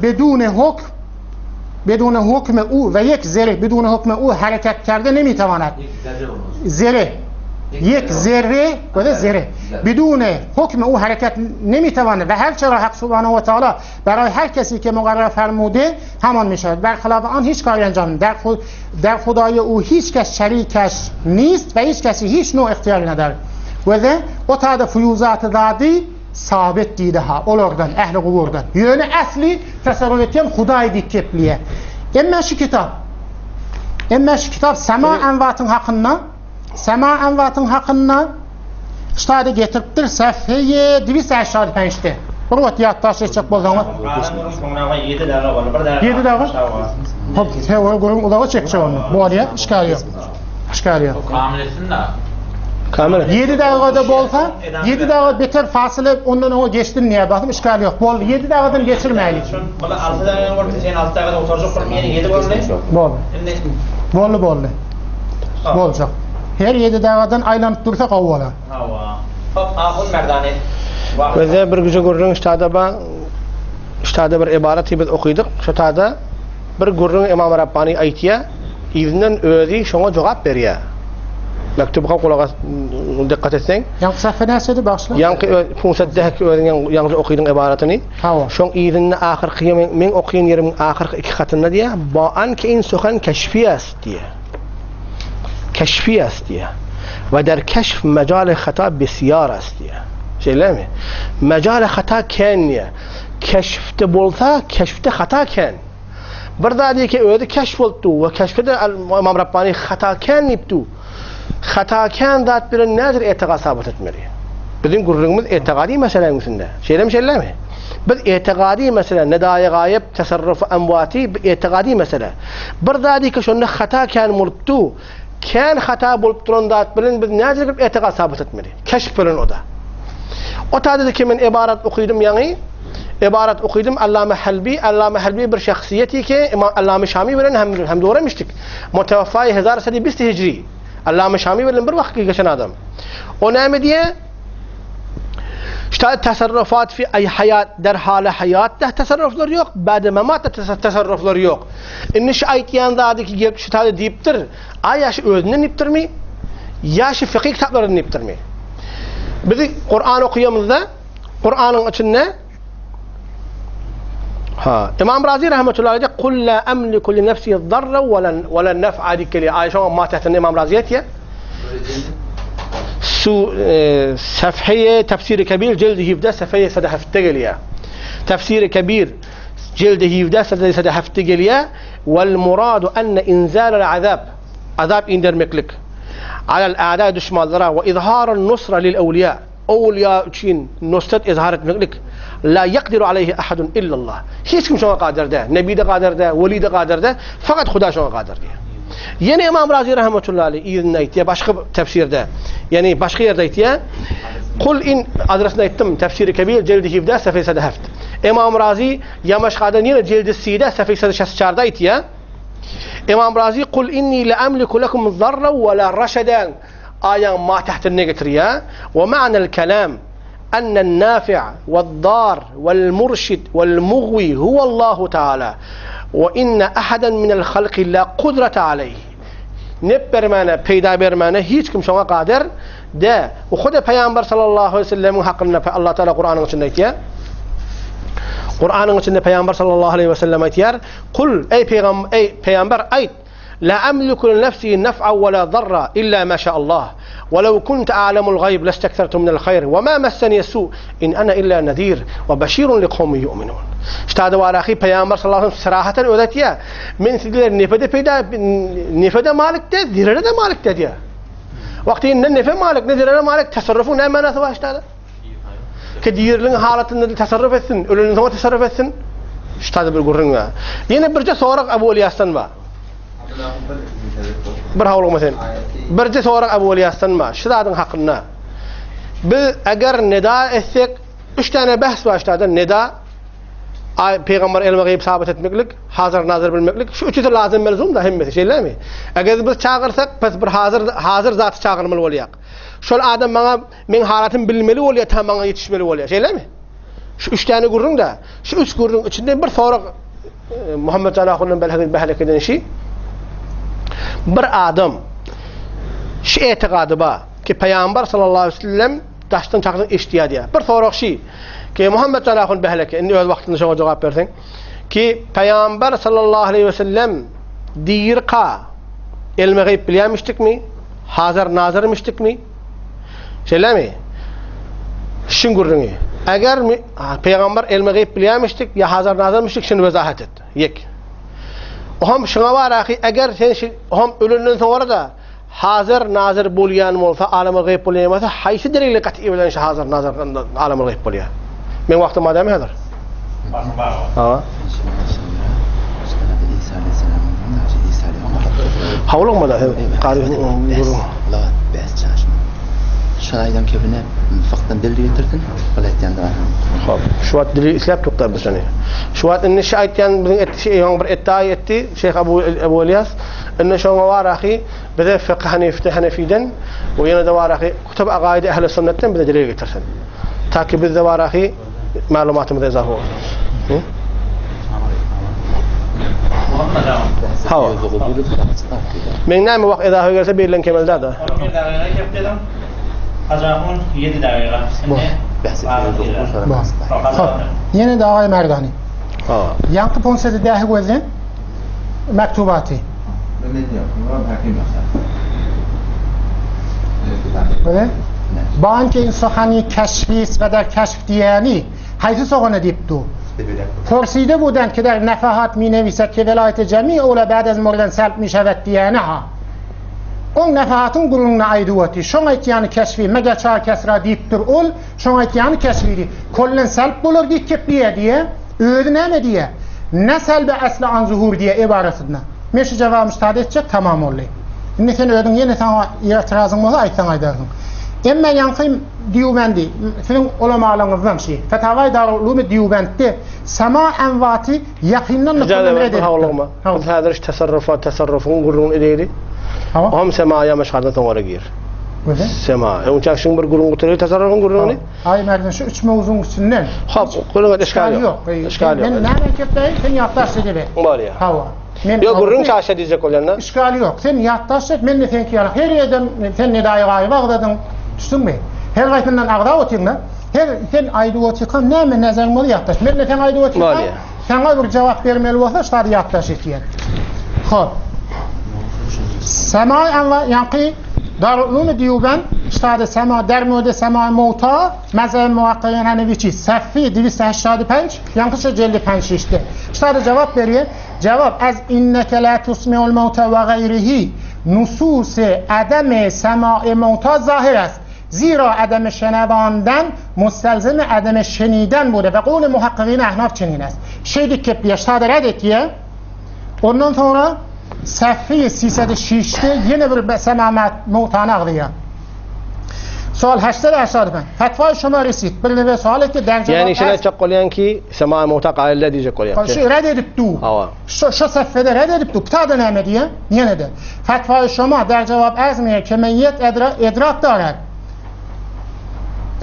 Speaker 3: bedun hukm bedun hukm u ve yek zerre bedun hukm u hareket kerde nemitavanet. Zerre yek zerre ve zerre bedun hukm u hareket nemitavanet ve her çera Hak Subhanahu ve Teala برای هر کسی که مقرر فرموده همان می شود برخلاف آن هیچ کاری انجام در, خود در خدای او هیچ کس شریکش نیست و هیچ کسی هیچ نوع اختیاری نداره و de o tada fuyuzat-ı zadi sabit diýdi ha olardan ähli guburdan. Ýöne ähli tasarruf etýän Hudaý diýip geplýär. Emma şu kitap Emma şu kitap sema enwatyň hakynda sema enwatyň hakynda ştada getiripdir safheýe 285-de. Bir wagt ýatdaş etjek bolsaňyz.
Speaker 2: 7 daga boldy. Bir daga.
Speaker 3: 7 daga. Hop, teori gürrüň uzaga çekjek onu. Bolýar, işgal ýok. Işgal ýok.
Speaker 2: Kamil etsin da.
Speaker 1: Kamil.
Speaker 3: 7 dagada bolsa, 7 daga beter fasyla ondan oňa geçdim diýär. Bakym işgal ýok. Boldy. 7 dagadan geçirmäýlik.
Speaker 2: Şun bula 6 daga boldy, sen 6 dagada oturjak bolup ýene 7 boldy.
Speaker 3: Boldy.
Speaker 2: Indi
Speaker 3: Boldy, boldy. Boljak. Her 7 dagadan aýlanyp dursa gowy bolar.
Speaker 2: Hawa. Hop, ahun merdane.
Speaker 1: Bizde bir güje gürrüň ştada ba ştada bir ibaraty biz okydyk. Şo tada bir gürrüň Imam Rabbani aýtýar, yzyndan özi şoňa jogap berýär. Mektup ha gulaga dikkat etseň.
Speaker 3: Ýaňky sahfa näçedi bagyşla?
Speaker 1: Ýaňky punsatdäki özüň ýaňky okydyň ibaratyny.
Speaker 3: Hawa.
Speaker 1: Şoň yzynda ahyrky meň okaýan ýerimiň ahyrky iki hatynda diýýär, ba an ke in suhan keşfi est diýýär. Keşfi est diýýär. We der keşf mejal hata besiýar est diýýär. Şeýlemi? Mejal hata kän diýýär. Keşfde bolsa, keşfde hata kän. Bir zat ki özi keşf bolupdy we keşfde Imam Rabbani hata kän diýipdi. Hata kän zat bilen nädir etigat sabyt etmeli? Biziň gürrüňimiz etigady meseläniň üstünde. Şeýlemi şeýlemi? Biz etigady mesele, nedaýy gaýyp, tasarrufy emwaty bu etigady mesele. Bir zat ki şonda hata kän bolupdy. Kän hata bolup duran zat bilen biz nädir bir etigat sabyt etmeli? Keşf bilen o da. O taýda ki men ibarat okydym ýaňy, ibarat okydym Allame Halbi, Allame Halbi bir şahsyýeti ki Imam Allame Şami bilen hem hem doğramıştık. Mutevaffa 1120 Hicri. Allame Şami bilen bir wagt geçen adam. O näme diýe? İşte tasarrufat fi ay hayat der hale hayat da tasarruflar yok. Ba'de memat da tasarruflar yok. Indi şu aýtýan zady ki gelip şu taýda diýipdir. Aý ýa şu özünden diýipdirmi? Ýa şu fikyh kitaplaryndan diýipdirmi? Biz Kur'an okuyamyzda Kur'anyň içinde Ha, İmam Razi rahmetullahi aleyh kul la emliku li nefsi darra ve la ve la nef'a dikeli. Ay şoňa matähinde İmam Razi aýtýar. Su e, safheye tefsiri kebir cildi 17 safheye 7 gelýär. Tefsiri kebir cildi 17 safheye 7 gelýär. Vel muradu enne inzalel azab azap indermeklik alel a'da düşmanlara ve izharun nusra lil evliya owliýa üçin nusrat izhar etmeklik la yakdiru aleyhi ahadun illallah. Hiç kim şoňa kadir däl. Nebi de kadir däl, weli de kadir däl. Fakat Huda şoňa kadir diýär. Ýene İmam Razi rahmetullahi aleyh yzyna aýtýar başga tefsirde. Ýani başga ýerde aýtýar. Kul in adresini aýtdym. Tefsiri Kebir cildi 7 safhasy 7. İmam Razi Ýamaşgadan ýene cildi 3 safhasy 64 aýtýar. İmam Razi kul inni la amliku lekum zarra ve la raşadan. Aýaň ma tähtine getirýär. Wa ma'nal kelam ennel nafi' wed-dar wel-murşid wel-mugwi huwallahu taala we inne ahadan minel halki la kudrate aleýhi. Nep bermäne, peýda bermäne hiç kim şoňa kader däl. Bu huda Pygamber sallallahu aleýhi we sellemiň hakynda Allah Taala Kuranyň içinde aýtýar. Kuranyň içinde Pygamber sallallahu aleýhi we sellem aýtýar: "Kul eý pygam eý pygamber aýt La amliku li nefsi nef'a we la zarra illa ma şa Allah. We lew kuntu a'lemul gayb lestekthertu minel hayr we ma messeniye su in ana illa nezir we beşirun li kawmin yu'minun. Ştada warahy Pygamber sallallahu aleyhi ve sellem sarahaten özi aýtýar. Men sizlere nefede peýda nefede malik de, zerere de malik de diýär. Wagty ne nefe malik, ne zerere malik, tasarrufyň näme manasy bar ştada? Ki diriliň halatynda tasarruf etsin, ölenden soň tasarruf etsin. Şu taýda bir gürrüň bar. Ýene birje sorag Abu Ilyasdan bar. Bir howlugma sen. Birje sorag Abu Ilyasdan bar. Şu zadyň hakynda. Biz eger neda etsek, üç tane behs bar şu taýda. Neda, ay peygamber elme gayb sabit etmeklik, hazır nazır bilmeklik. Şu üçüsi lazım melzum da hemmesi, şeýlemi? Eger biz çagyrsak, pes bir hazır hazır zaty çagyrmaly bolýar. Şol adam maňa Meň halatym bilmeli bolýar, ta maňa ýetişmeli bolýar. Şeýlemi? Şu üç täne gürrüň de, şu üç gürrüň içinde bir sorag e, Muhammed Jan ahundan belhek behlek eden şi. Bir adam şu etikady ba ki Peygamber sallallahu aleyhi ve sellem daşdan çakdan eşitýär diýär. Bir sorag şi ki Muhammed Jan ahun behlek indi öz wagtynda şoňa jogap berseň ki Peygamber sallallahu aleyhi ve sellem dirka elme gayb bilýärmişdikmi? Hazır nazyrmyşdikmi? Şeýlemi? Şiň gürrüňi. Eger pygamber elme gayb bilýärmişdik, ýa hazar nazarmyşdyk, şuny wezahat et. Ýek. Oham şuňa bar ahy, eger sen şu oham ölenden soňra da hazar nazar bolýan bolsa, alama gayb bolýan bolsa, haýsy delili gaty bilen şu hazar nazar alama gayb bolýar? Men wagtym bar dämi häzir? Ha. Hawlugma da
Speaker 4: Şol aýdan kebine fykdan delil getirsin, ol aýtýan da.
Speaker 1: Hop, şu wagt delil isläp toktar biz şony. Şu wagt indi şu aýtýan biziň etdi şey bir etdi etdi Şeyh Abu Abu Ilyas. Indi şoňa bar ahy bize fıkh Hanifde Hanefiden we ýene de bar ahy Kutub Agaid Ehli Sünnetden bize delil getirsin. Ta ki bizde bar ahy maglumatymyz izafa bolsun. Hawa. Men näme wagt izafa gelse berilen kemelde da.
Speaker 2: 11 dagyga kepdedim. Hajahun 7 dagyga.
Speaker 3: Ýene de Agaý Merdani.
Speaker 1: Hawa.
Speaker 3: Ýaňky ponsede dähi gözlen mektubaty. Böyle. Banki insahani keşfis ve der keşf diýeni haýsy sogana diýip du? Porside budan ki der nefahat mi neviset ki velayete cemi ola ba'd az murdan salp mi şevet diýeni ha. Oň nefahatyň gürrüňini aýdyp oty. Şoň aýtýany keşfi, meger çar kesra diýipdir ol, şoň aýtýany keşfidi. Kollen salp bolar diýip kepleýä diýe. Özi näme diýe? Ne salbe asly an zuhur diýe ebarasyna. Men şu jogaby müşahada etjek tamam boldy. Indi sen özüň ýene saňa ýetirazyň bolsa aýtsaň aýdarsyň. Emma ýaňky Dýubendi, siziň ulamalaryňyzdan şi, Fetawai Darul Ulumi Dýubendde sama enwaty ýakyndan
Speaker 1: Ijazat ber bir howlugma. Biz häzir şu tasarrufa, tasarrufyň gürrüňini edeýli. Ohm semaýa meşgadan soň ora gir. Sema. Öňçä şuň bir gürrüň gutaryly tasarrufyň gürrüňini.
Speaker 3: Aý Merdan şu üç mowzuň üstünden.
Speaker 1: Hop, gürrüň işgal ýok.
Speaker 3: Işgal ýok. Men näme kepleýin, sen ýatdaş edebe.
Speaker 1: Bolýar.
Speaker 3: Hawa.
Speaker 1: Men Ýok, gürrüň çaşa diýjek bolýan da.
Speaker 3: Işgal ýok. Sen ýatdaş et, men de seňki ýaly. Her ýerden sen nedaýy gaýyp agzadyň. Düşdüňmi? Her gaýsyndan agzap otyň-da. Her sen aýdyp otyrkaň näme näzeň bolsa ýatdaş. Men de sen aýdyp otyrkaň saňa bir jogap bermeli bolsa ştady ýatdaş etýän. Hop. Sema Allah ýaňky Darul Diýuben ştady sema dermöde sema mowta mezheb muhakkikin hanefiçi saffi 285 ýaňky şu jeldi 56. Ştady jogap berýär. Jogap az inneke la tusmiul mowta we gaýrihi nusus adem sema mowta zahir est. Zira adem şenevandan mustalzim adem şeniden bude ve kavli muhakkikine ahnaf çenin est. Şeydik kep ştady red etýär. Ondan sonra Səhfi sisədi şişdi, yenə bir səmamat mowtany agzýar. Sual 885. Fetvay şoma resit. Bir neve sual etdi der
Speaker 1: Ýani
Speaker 3: cevap
Speaker 1: şuny
Speaker 3: az.
Speaker 1: aýtjak bolýan ki, sema mowta gaýyl däl diýjek bolýan.
Speaker 3: Şu red edip du.
Speaker 1: Hawa.
Speaker 3: Şu şu sefede red edip du. Ptada näme diýe? Ýene de. Fetvay şoma der cevap az mı? Ke meyyet edra, edrak darar.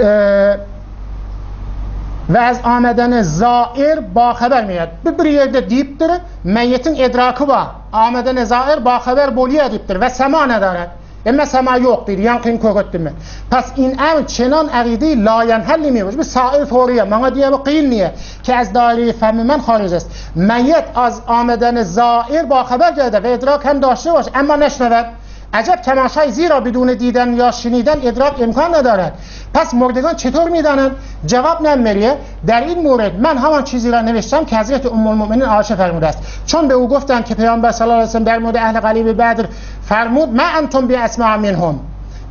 Speaker 3: Ee, ve az amedeni zair ba haber miyet. Bir, bir yerde deyiptir, meyyetin edraki var. Amedeni zair ba haber bolýa diýipdir ve sema nedaret. Emma sema yok diýdi, ýaňkyny kök etdim men. Pas in emr çenan aqide la yenhalli mi? Bir sail soruya, maňa diýe bu kyn niye? Ki az daire fehmi men haric est. Meyyet az amedeni zair ba haber geldi ve idrak hem daşte baş, emma neşnevet. Acep temaşay zira بدون دیدن یا شنیدن ادراک امکان ندارد پس مردگان چطور میدانند جواب نمیریه در این مورد من همان چیزی را نوشتم که حضرت ام المؤمنین عایشه فرموده است چون به او گفتند که پیامبر صلی الله علیه و سلم در مورد اهل قلیب بدر فرمود ما انتم باسمع منهم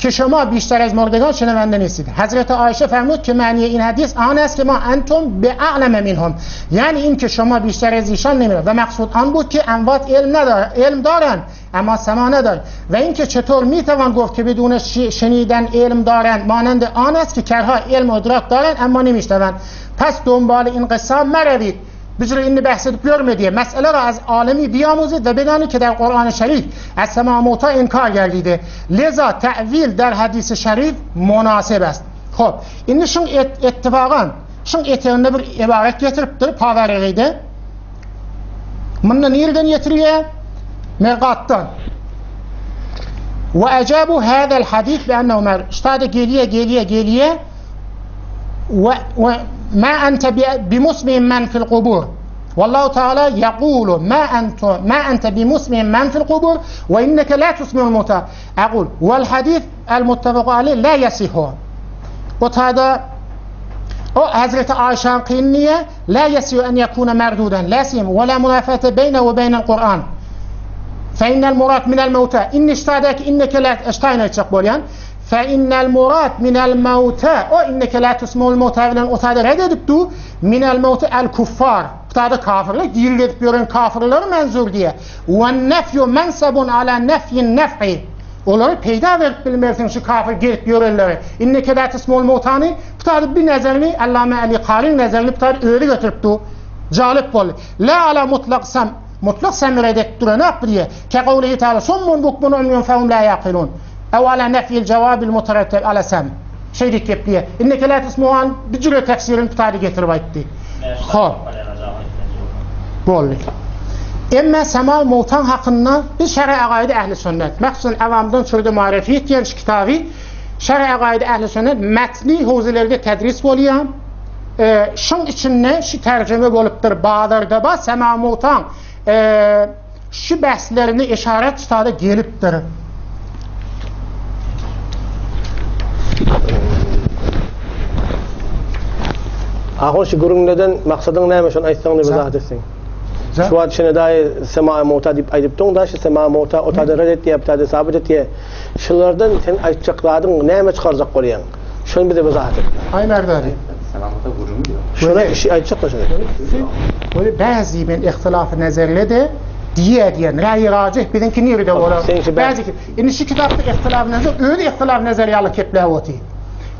Speaker 3: که شما بیشتر از مردگان شنونده نیستید حضرت عایشه فرمود که معنی این حدیث آن است که ما انتم به اعلم منهم یعنی این که شما بیشتر از ایشان نمیدانید و مقصود آن بود که اموات علم ندار علم دارند اما سما ندارند و اینکه چطور میتوان گفت که بدون شنیدن علم دارند مانند آن است که کرها علم و ادراک دارند اما نمیشنوند پس دنبال این قصه مروید بجرا این بحث görme diye mesele را از عالمی بیاموزید و بدانید که در قرآن شریف از سما موتا انکار گردیده لذا تأویل در حدیث شریف مناسب است خب indi şuň et, ettifagan şuň eteginde bir ibaret getiripdir Pawaregide. Munda nirden getirýär? Mergatdan. Ve ecabu hadal hadis bi ennehu mer. Ştada geliye geliye geliye ve, ve ma ente bimusmin men fil kubur. Wallahu Teala yekulu ma ente ma ente bimusmin men fil kubur ve inneke la tusmi'ul muta. Aqul vel hadis el muttefaq aleyh la yasihu. O tada o Hazreti Ayşe'nin kıyınniye la yesiyu en yekune merduden la sim ve la münafete beyne ve beynel Kur'an. Fe innel murad minel mevta. İnni iştadaki inneke la eştayna etecek bolyan. Fe innel murad minel mevta. O inneke la tusmul mevta bilen o tada reddedip du. Minel mevta el kuffar. Bu tada kafirler, diril edip gören kafirleri menzur diye. Ve nefyu mensebun ala nefyin nef'i. Olary peýda berip bilmersiň şu kafir gelip ýörenleri. Inneke la tusmul mevtani. Bu tada bir nezerini Allame Ali Kari nezerini bu tada öyle götürüp du. Calip bol. La ala mutlak sam mutlak semir edip duran diye. Ke kavlihi teala summun bukmun umyun fehum la yaqilun. Ev ala nefyil cevabil muteretteb ala sem. Şeydik kep diye. İnneke la tusmuhan bir cüre tefsirin bu tada getirip aytdy. Hop. Boldy. Emma Semal Multan hakkında bir şer'i agaidi ehli sünnet. Məxsusən avamdan çürüdü marifiyet diyen şu kitabı şer'i agaidi ehli sünnet metni havzelerde tedris bolýar. E, şun içinde şu tercüme bolupdyr. Bazarda ba Sema Multan e, şu bəhslerini işaret tutada gelipdir.
Speaker 1: Ahun şu gürrüňlerden maksadyň näme şony aýtsaň ne bizahat etsin. Şu wagt şene daýy sema mowta diýip aýdypdyň da şu sema mowta o tada red etdi, bu tada sabit etdi. Şulardan sen aýtjak zadyň näme çykarjak bolýaň? Şony bize bizahat et.
Speaker 3: Ay Merdani.
Speaker 4: Selamata gürrüňi diyor.
Speaker 1: Şuna işi aýtjak da şony.
Speaker 3: Böyle bazı men ihtilaf nezerle de diye diyen ra'y racih bizimki nirede olar.
Speaker 1: Sen şu ben-
Speaker 3: Bazı ki indi şu kitapta ihtilaf nezer öyle ihtilaf nezer yalı kepläwoti.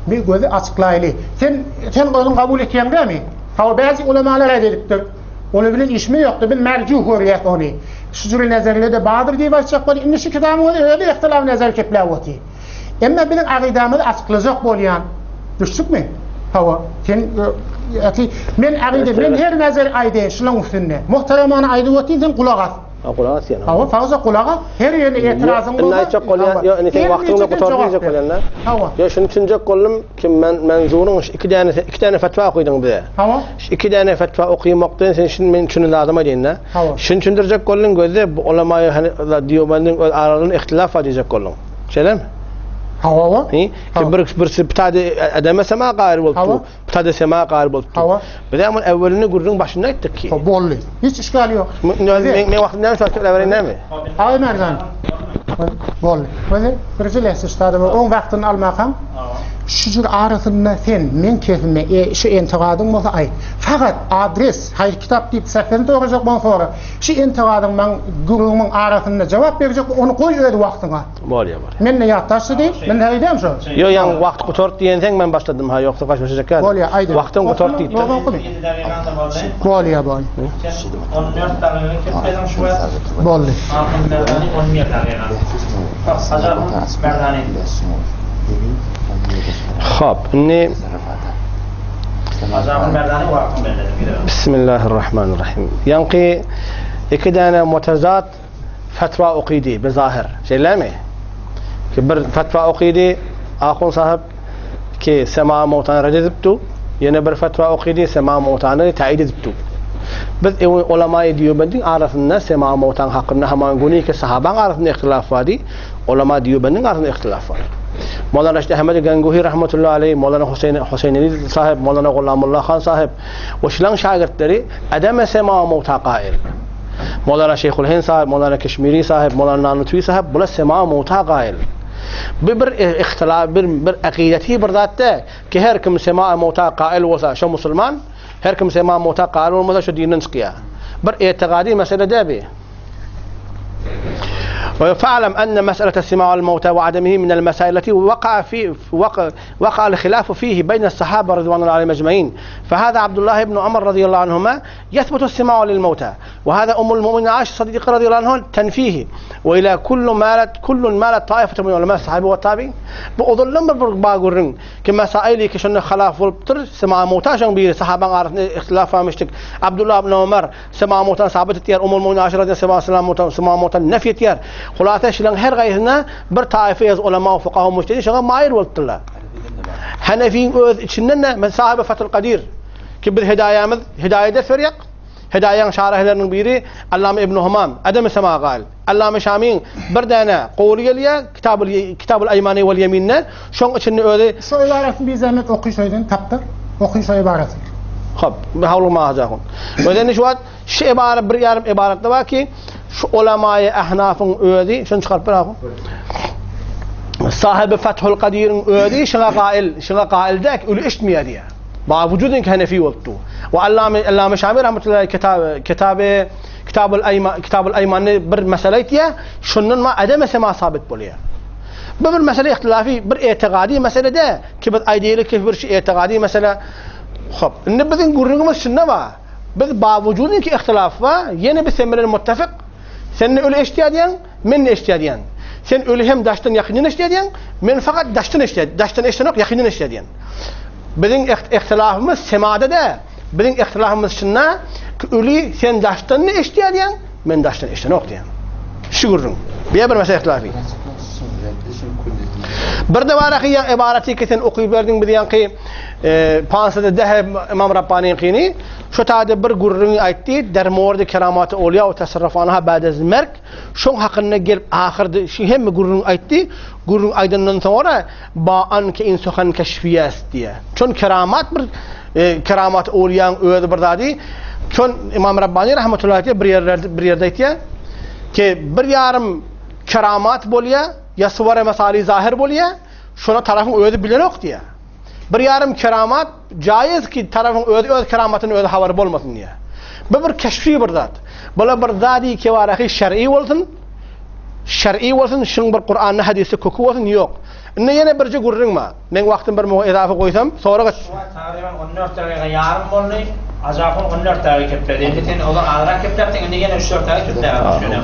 Speaker 3: Bir gözü açıklayly. Sen sen onu kabul etýän mi? Ha bazı ulemalar edipdir. Onu bilen işmi yoktu. Bir mercuh hürriyet onu. Şu cür nezerle de badır diye başlayacak bol. Indi şu kitabın öyle ihtilaf nezer kepläwoti. Emma bizim akidamızı açıklayacak bolýan. Düşdük mü? Hawa. Sen e, ati men akide men her nezer aýdy şunuň üstünde. Muhteremana aýdy otin sen kulak as.
Speaker 1: Ha gulak as ýa.
Speaker 3: Hawa fazla kulak as. Her ýerine etirazın
Speaker 1: Indi aýtjak bolýan, ýa indi sen wagtyňda gutardy diýjek bolýan da.
Speaker 3: Hawa.
Speaker 1: Ýa şuny düşünjek boldum ki men menzuryň şu iki däne iki däne fetwa okudyň bize.
Speaker 3: Hawa.
Speaker 1: Şu iki däne fetwa okumakdan sen şunu men şunu lazım aýdyn da.
Speaker 3: Hawa.
Speaker 1: Şunu düşündirjek bolduň gözde bu ulemaýy hani diýobandyň öz aralarynda ihtilaf var diýjek bolduň. Şeýle mi?
Speaker 3: Hawa. hawa.
Speaker 1: Hi? Ki
Speaker 3: Hawa.
Speaker 1: bir bir bir tane adama sema gaýr bolupdy.
Speaker 3: Hawa.
Speaker 1: Bir tane sema gaýr bolupdy.
Speaker 3: Hawa.
Speaker 1: Biz hem evvelini gürrüň başynda aýtdyk ki.
Speaker 3: Hawa, Bolly. Hiç işgal yok.
Speaker 1: Men men wagtynda näme şaşyp näme?
Speaker 3: Ay Merdan. Bolly. Böyle bir lehse stadı. On vaktini almakam. Şu jür arasynda sen meň kesime e şu entegadyň bolsa aýt. Fakat adres, haýsy kitap diýip sähel sorajak bolsaň sora. Şu entegadyň maň gürrüňimiň arasynda jogap berjek ony goý öz wagtyňa.
Speaker 1: Bolýa bolýa.
Speaker 3: Mende ýatdaşdy diý. Men näme edýän şo?
Speaker 1: Ýok ýaňy wagt gutart diýenseň men başladym ha ýogsa gaçmaşajak ýaly.
Speaker 3: Bolýa aýdy.
Speaker 1: Wagtyň gutart diýipdir.
Speaker 3: Bolýa bolýa.
Speaker 2: Sen 14 dagyga kepbediň şu wagt.
Speaker 3: Boldy.
Speaker 2: Ahun Merdani 11 dagyga. Hajy Ahun Merdani.
Speaker 1: Hop, indi
Speaker 2: Hajy Ahun Merdani wagtyň belledim gidelim.
Speaker 1: Bismillahirrahmanirrahim. Ýaňky iki däne mutazat fetwa okydy bezahir. Şeýlemi? Ki bir fetwa okydy ahun sahyp ki sema mowtany red edipdi. Ýene bir fetwa okydy sema mowtany taýid edipdi. Biz ewi ulama-i Diýobendiň arasynda sema mowtan hakynda haman güni ki sahabaň arasynda ihtilaf bardy, ulama Diýobendiň arasynda ihtilaf bar. Mowlana Reşid Ahmedi Ganguhi rahmetullahi aleýh, Mowlana Huseýn Huseýneli sahyp, Mowlana Gulamullah han sahyp we şulaň şagirtleri ademe sema mowta gaýyl. Mowlana Şeýhul Hind sahyp, Mowlana Keşmiri sahyp, Mowlana Nanutwi sahyp bular sema mowta gaýyl. Bu bir ihtilaf, bir bir akideti bir zat däl ki her kim sema mowta gaýyl bolsa şo musulman, her kim sema mowta gaýyl bolmasa şo dinden çykýar. Bir etigady mesele däl bu. Fa'lam enne mes'elete sima'al mowta we ademihi minel mesail leti waka'a fi waka'a al-hilafu fihi beýne as-sahaba ridwanullahi aleyhim ecmaîn. Fehâzâ Abdullah ibn Umar radıyallahu anhuma yethbutu as-sima'u lil mowta we hâzâ ummul mu'minin Aişe Sıddıka radıyallahu anha tenfihi we ila kullu malat kullun malat taifetun min ulema as-sahabe we tabi'in. Bu ozaldan bir bir bar gürrüň ki mesaili ki şonda halaf bolupdyr. Sima mowta şoň biri sahabaň arasynda ihtilaf barmyşdyk. Abdullah ibn Umar Sema mowtany sabyt etýär, Ummul Mu'minin Aişe radiyallahu anha mowtany sema mowtany nefy etýär. Hulasa şularyň her gaýsyna bir taýfa ýaz ulama we fukaha mujtehidin şoňa maýyl bolupdyrlar. Hanefiň öz içinden de men sahibi Fathul Kadir ki biz hidaýamyz hidaýa ders berýär. Hidaýaň şarihleriniň biri Allama Ibn Humam, adem sema gal. Allama Şamiň bir däne gowly gelýär Kitabul Kitabul Aýmani wal Ýeminde. Şoň içinde özi
Speaker 3: Şu ybaratyny bir zähmet oky şoýdan tapdyr. Oky şo ybaratyny.
Speaker 1: Hop, bir hawlugma hajahun. Özeni şu wagt şu ibara bir ýarym ybaratda bar ki, şu ulamaýy ahnafyň özi, şony çykaryp ber ahun. Sahibi Fathul Kadiriň özi şuňa gail, şuňa gail däk, öli eşitmeýär diýýär. Ba wujudyn ki Hanefi bolupdy. We Allame Allame Şami rahmetullahi kitaby kitaby Kitabul Aýman Kitabul Aýmany bir mesele aýtýar, şundan ma ademe sema sabit bolýar. Bu bir mesele ihtilafy, bir etigady mesele däl ki biz aýdaýlyk ki bir şu etigady mesele. Hop, indi biziň gürrüňimiz şunda bar. Biz bawujudyn ki ihtilaf bar, ýene biz sen bilen muttafik. Sen ne öli eşitýär diýýäň, men ne eşitýär diýýän. Sen öli hem daşdan ýakyndan eşitýär diýýäň, men fakat daşdan eşitýär, daşdan eşitenok, ýakyndan eşitýär diýýän. Biziň ihtilafymyz semada däl. Biziň ihtilafymyz şunda ki öli sen daşdan ne eşitýär diýýäň, men daşdan eşitenok diýýän. Şu gürrüň. Bu bir mesele ihtilafy. Bir de bar ki ýa ibaraty ki sen okyp berdiň biz ýaňky e, pansada dehe Imam Rabbaniňkini şu taýda bir gürrüňi aýtdy, der mordi keramaty olýa we tasarrufanaha ba'de merk. Şoň hakynda gelip ahyrda şu hemme gürrüň aýtdy. Gürrüň aýdandan soňra ba an ke in suhan keşfiyas diýe. Çon keramat bir e, keramat olýaň özi bir zady. Çon Imam Rabbani rahmetullahi alayhi bir ýerlerde bir ýerde aýtýar ki bir ýarym keramat bolýar, ýa suwara mesali zahir bolýar, şona tarafyň özi bilenok diýýär. Bir ýarym keramat jaýyz ki tarafyň özi öz keramatyny özi habary bolmasyn diýýär. Bu bir keşfi bir zat. Bula bir zady kewarahy şer'i bolsun, şer'i bolsun, şuň bir Kur'anda hadisde köki bolsun ýok. Indi ýene birje gürrüň bar. Meň wagtym bir muňa ezafa goýsam, sorag et.
Speaker 2: Şu wagt tagryban 14 dagyga ýarym boldy. Ajahun 14 dagyga keplädi. Indi sen ozal azrak kepläpdiň, indi ýene 3-4 dagyga kepläp düşýär.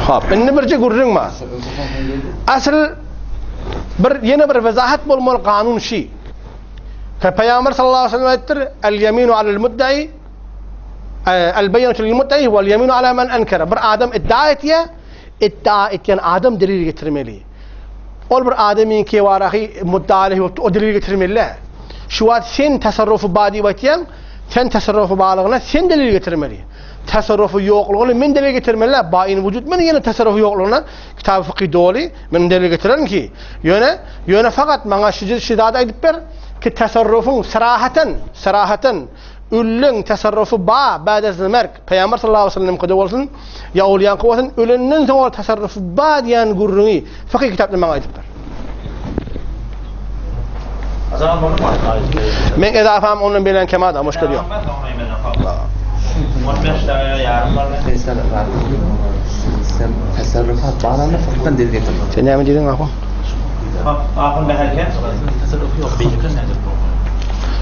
Speaker 1: Hop, indi birje gürrüň bar. Asyl bir ýene bir wezahat bolmaly kanun şi. Peýgamber sallallahu aleyhi ve sellem aýtdyr, El ýeminu alel muddai, el beýinatu lil muddai wal ýeminu ala men enkara. Bir adam iddia etýär, iddia etýän adam delil getirmeli. Ol bir adamyňky warahy mudda aleyhi bolupdy, o delil getirmeli. Şu wagt sen tasarrufy bar diýip aýtýaň, sen tasarrufy barlygyna sen delil getirmeli. Tasarrufy ýoklugyna men delil getirmeli, bain wujud men ýene tasarrufy ýoklugyna kitaby fykhy doly men delil getirerin ki, ýöne ýöne fakat maňa şu şu zady aýdyp ber ki tasarrufyň sarahaten sarahaten Ölüň tasarrufy ba ba'de merk. Pygamber sallallahu aleyhi ve sellem kada bolsun, ýa ol ýaňky bolsun, ölenden soň ol tasarrufy ba diýen gürrüňi fykh kitapda maňa aýdypdyr. Men edafam ondan belen kem adam, muşkil ýok. Sen näme diýdiň ahun?
Speaker 2: Ahun bäherken.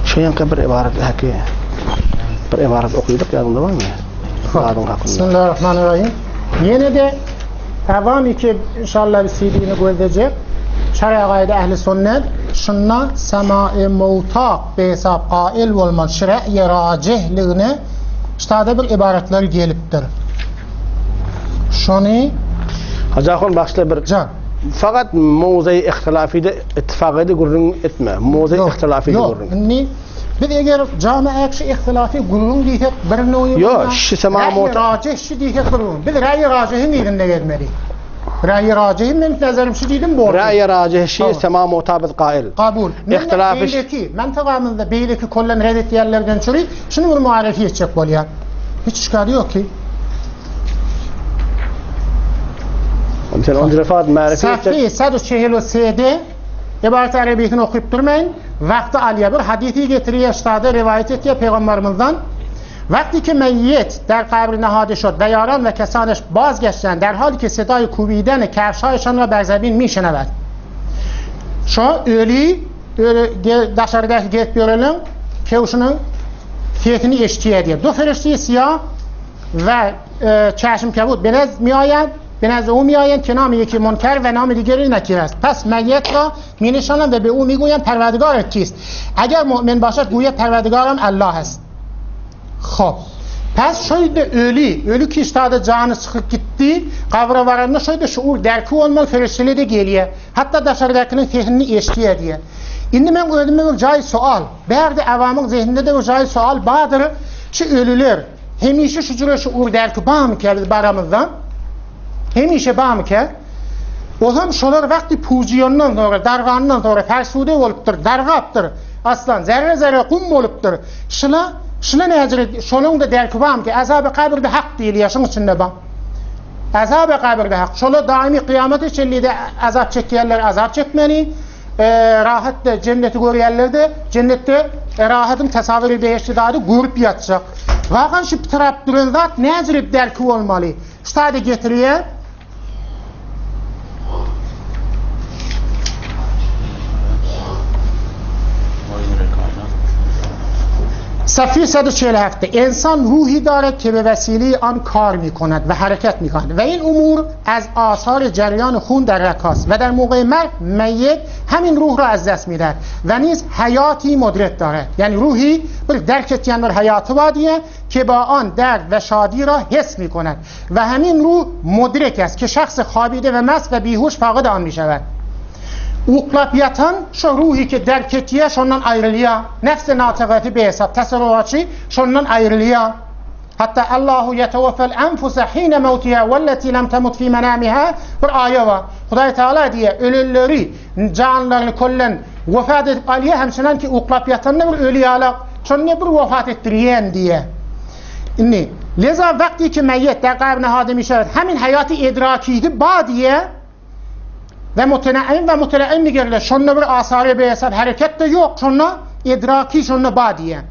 Speaker 1: Şu ýanka bir ibarat häki. Bir ibarat okydyk ýadyňda barmy? Zadyň hakynda.
Speaker 3: Bismillahirrahmanirrahim. Ýene-de Awam iki inşallah bir CD-ni gözlejek. Şeragaýda ähli sünnet şunda sema'i mowta behesap gail bolman şre'yi rajihligine ştada bir ibaratlar gelipdir. Şony
Speaker 1: Hajy ahun başla bir
Speaker 3: Jan.
Speaker 1: Fakat mowzai ihtilafide ittifak edi gürrüň etme. Mowzai ihtilafide gürrüň.
Speaker 3: Ýok, indi Biz eger jamy äkşi ihtilafy gürrüň diýsek bir noýy
Speaker 1: Ýok, şi sema
Speaker 3: mota. Rajih şi diýsek bir gün. Biz raýy rajihiň yzynda gezmeli. Raýy rajihi men nazarim şi diýdim boldy.
Speaker 1: Raýy rajih şi sema mota biz gaýyl.
Speaker 3: Kabul.
Speaker 1: Ihtilafy
Speaker 3: beýleki, men tagamynda beýleki kollen red etýänlerden çüri şuny bir muarefi etjek bolýar. Hiç işgali ýok ki.
Speaker 1: Sen onca refat ma'rifi
Speaker 3: Safi sadu çehel sede Ibaret Arabisini okyp durmaýyn. Wagty alýar. Bir hadysy getirýär, ştada riwaýat etýär pygambermizden. Wagty ki meyyit der kabr nehade şod ve yaran ve kesaneş bazgeşten der hali ki sedayi kubiden kefşayşan ra ber zemin mişeneved. Şo öli, öli daşardaky gezip ýöreniň kewşiniň sesini eşitýär diýär. Du ferişte siyah ve çeşm kebut benez miayen به نزد او میآیند که نام یکی منکر و نام دیگری نکیر است پس میت را مینشانند و به او میگویند پروردگارت کیست اگر مؤمن باشد گوید پروردگارم الله است خب Pes şöyle ölü, ölü ki üstadı canı çıkıp gitti, kavra varanda şöyle şuur derki olmalı ferişteli de geliyor. Hatta dışarıdakinin zihnini eşliyor diye. Indi men özüme bir cay sual. Bärde avamın zihninde de bir cay sual bardyr. Şu ölüler hemişe şu cüre şuur derki barmyka biz baramyzdan? Hemişe barmyka? Ozam şolar wagty pujiýandan soňra, dargandan soňra fersude bolupdyr, dargapdyr. Aslan zerre-zerre gum bolupdyr. Şula, şula näjire şolaň-da derki barmyka? Azaby kabirde hak diýilýär, şoň içinde bar. Azaby kabirde hak. Şola daimi kyýamata çenli-de azap çekýänler azap çekmeli. Rahat-da jenneti görýänler-de jennetde rahatyň tasawiri behişdi zady görüp ýatjak. Wagan şu pytrap duran zat näjirip derki bolmaly? Şu taýda getirýär. Safi 147 انسان روحی دارد که به وسیله آن کار میکند و حرکت میکند و این امور از آثار جریان خون در رکاست و در موقع مرگ میت همین روح را از دست میدهد و نیز حیاتی مدرک دارد یعنی روحی bir درک etýän bir haýaty bar diýýär که با آن درد و شادی را حس میکند و همین روح مدرک است که شخص خوابیده و مست و بیهوش فاقد آن میشود Uklap ýatan şo ruhy ki derk etýär şondan aýrylýar. Nefsi natygasy behesap tasarrufatçy şondan aýrylýar. Hatda Allahu ýeteweffel enfuse hine mewtiha welleti lem temut fi menamiha bir aýa bar. Hudaý Tagala diýýär, ölenleri janlaryny kollen wefat edip alýar, hemçinan ki uklap ýatanda bir öli ýalak, şony bir wefat etdirýän diýýär. Indi, leza wagty ki meýet der gabr nehade mişewed, hemin haýaty idrakidi ba diýýär. We mutenaim we mutelaim digerler. Şonda bir asary behesap hereket-de ýok. Şonda idraki şonda bar diýýär.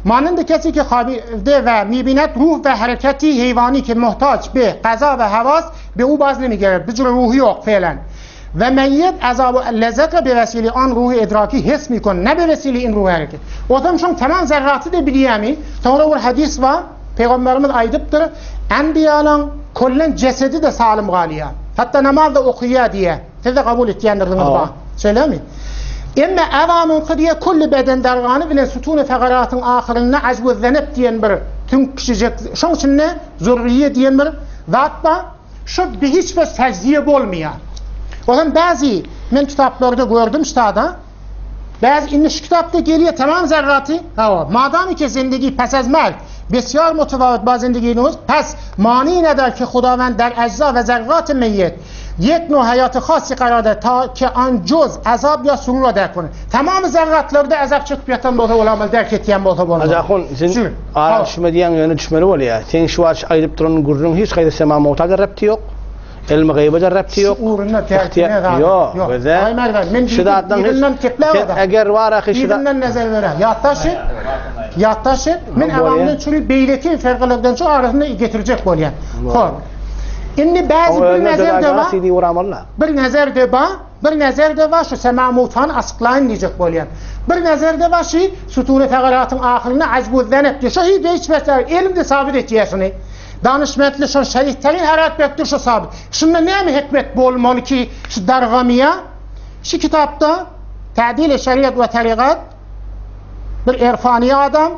Speaker 3: Manynda kesi ki habide we mibinet ruh we hereketi heýwani ki muhtaç bi gaza we hawas bi u baz nemigerer. Bir jüre ruhy ýok fe'len. We meýýet azab we lezzet we bewesile an ruhy idraki his mikon. Ne bewesile in ruhy hereket. Ozam şoň tamam zerraty-da bilýärmi? Soňra bir hadys bar. Pygamberimiz aýdypdyr, Enbiýalaň kollen jesedi-de salym galýar. Hatda namaz-da okaýar diýýär. Siz-de kabul etýändirsiňiz ba. Şeýlemi? Emma awamyňky diýýär, külli beden dargany bilen sütun-i fegaratyň ahyrynda ajwüzzenep diýen bir süňk kiçijek, şoň içinde zürriýe diýen bir zat bar. Şo hiç bir täjziýe bolmaýar. Ozan bäzi men kitaplarda gördüm ştada, Bäzi indi şu kitapda gelýär tamam zerraty, hawa, madamy ki zindigi pes az merg besýar mutefawit ba zindigi nuz, pes mani nedar ki Hudawend der ejza we zerrat meýit ýek no haýaty hasy karar der ta ki an juz azab ýa surur ra derk kone. Tamamy zerratlarda azap çekip ýatan bolsa bolamaly, derk etýän bolsa bolmaly.
Speaker 1: Hajy ahun, sen ara düşme diýýäň, ýöne düşmeli bolýar. Seň şu wagt aýdyp duran gürrüň hiç haýsy sema mugtada repti ýok. Ilmi gaýba-da rabty ýok.
Speaker 3: Şu ugrunda tertine zat
Speaker 1: ýok. Ýok.
Speaker 3: Aý Merdan, men
Speaker 1: Şu zatdan
Speaker 3: yzyndan kepläp
Speaker 1: Sen eger bar ahy şu
Speaker 3: Yzyndan nezer beren. Ýatdaş et. Ýatdaş et. Men awamdan çüri beýleki fergalardan şu arasynda getirjek bolýan. Hop. Indi bäzi bir nezer de bar. Bir nezer de bar. Bir nezer de bar şu sema mutany açyklaýyn diýjek bolýan. Bir nezer de bar şu suture fegaratyň ahyrynda ajguzdan etdi. Şu hiç beter elimde sabit etýär şuny. Danyşmentli şol şehitlerin herat beripdir şu sabyt. Şunda näme hikmet bolmaly ki şu dargamyýa? Şu kitapda Ta'dil-i Şeriat we Tarigat bir erfani adam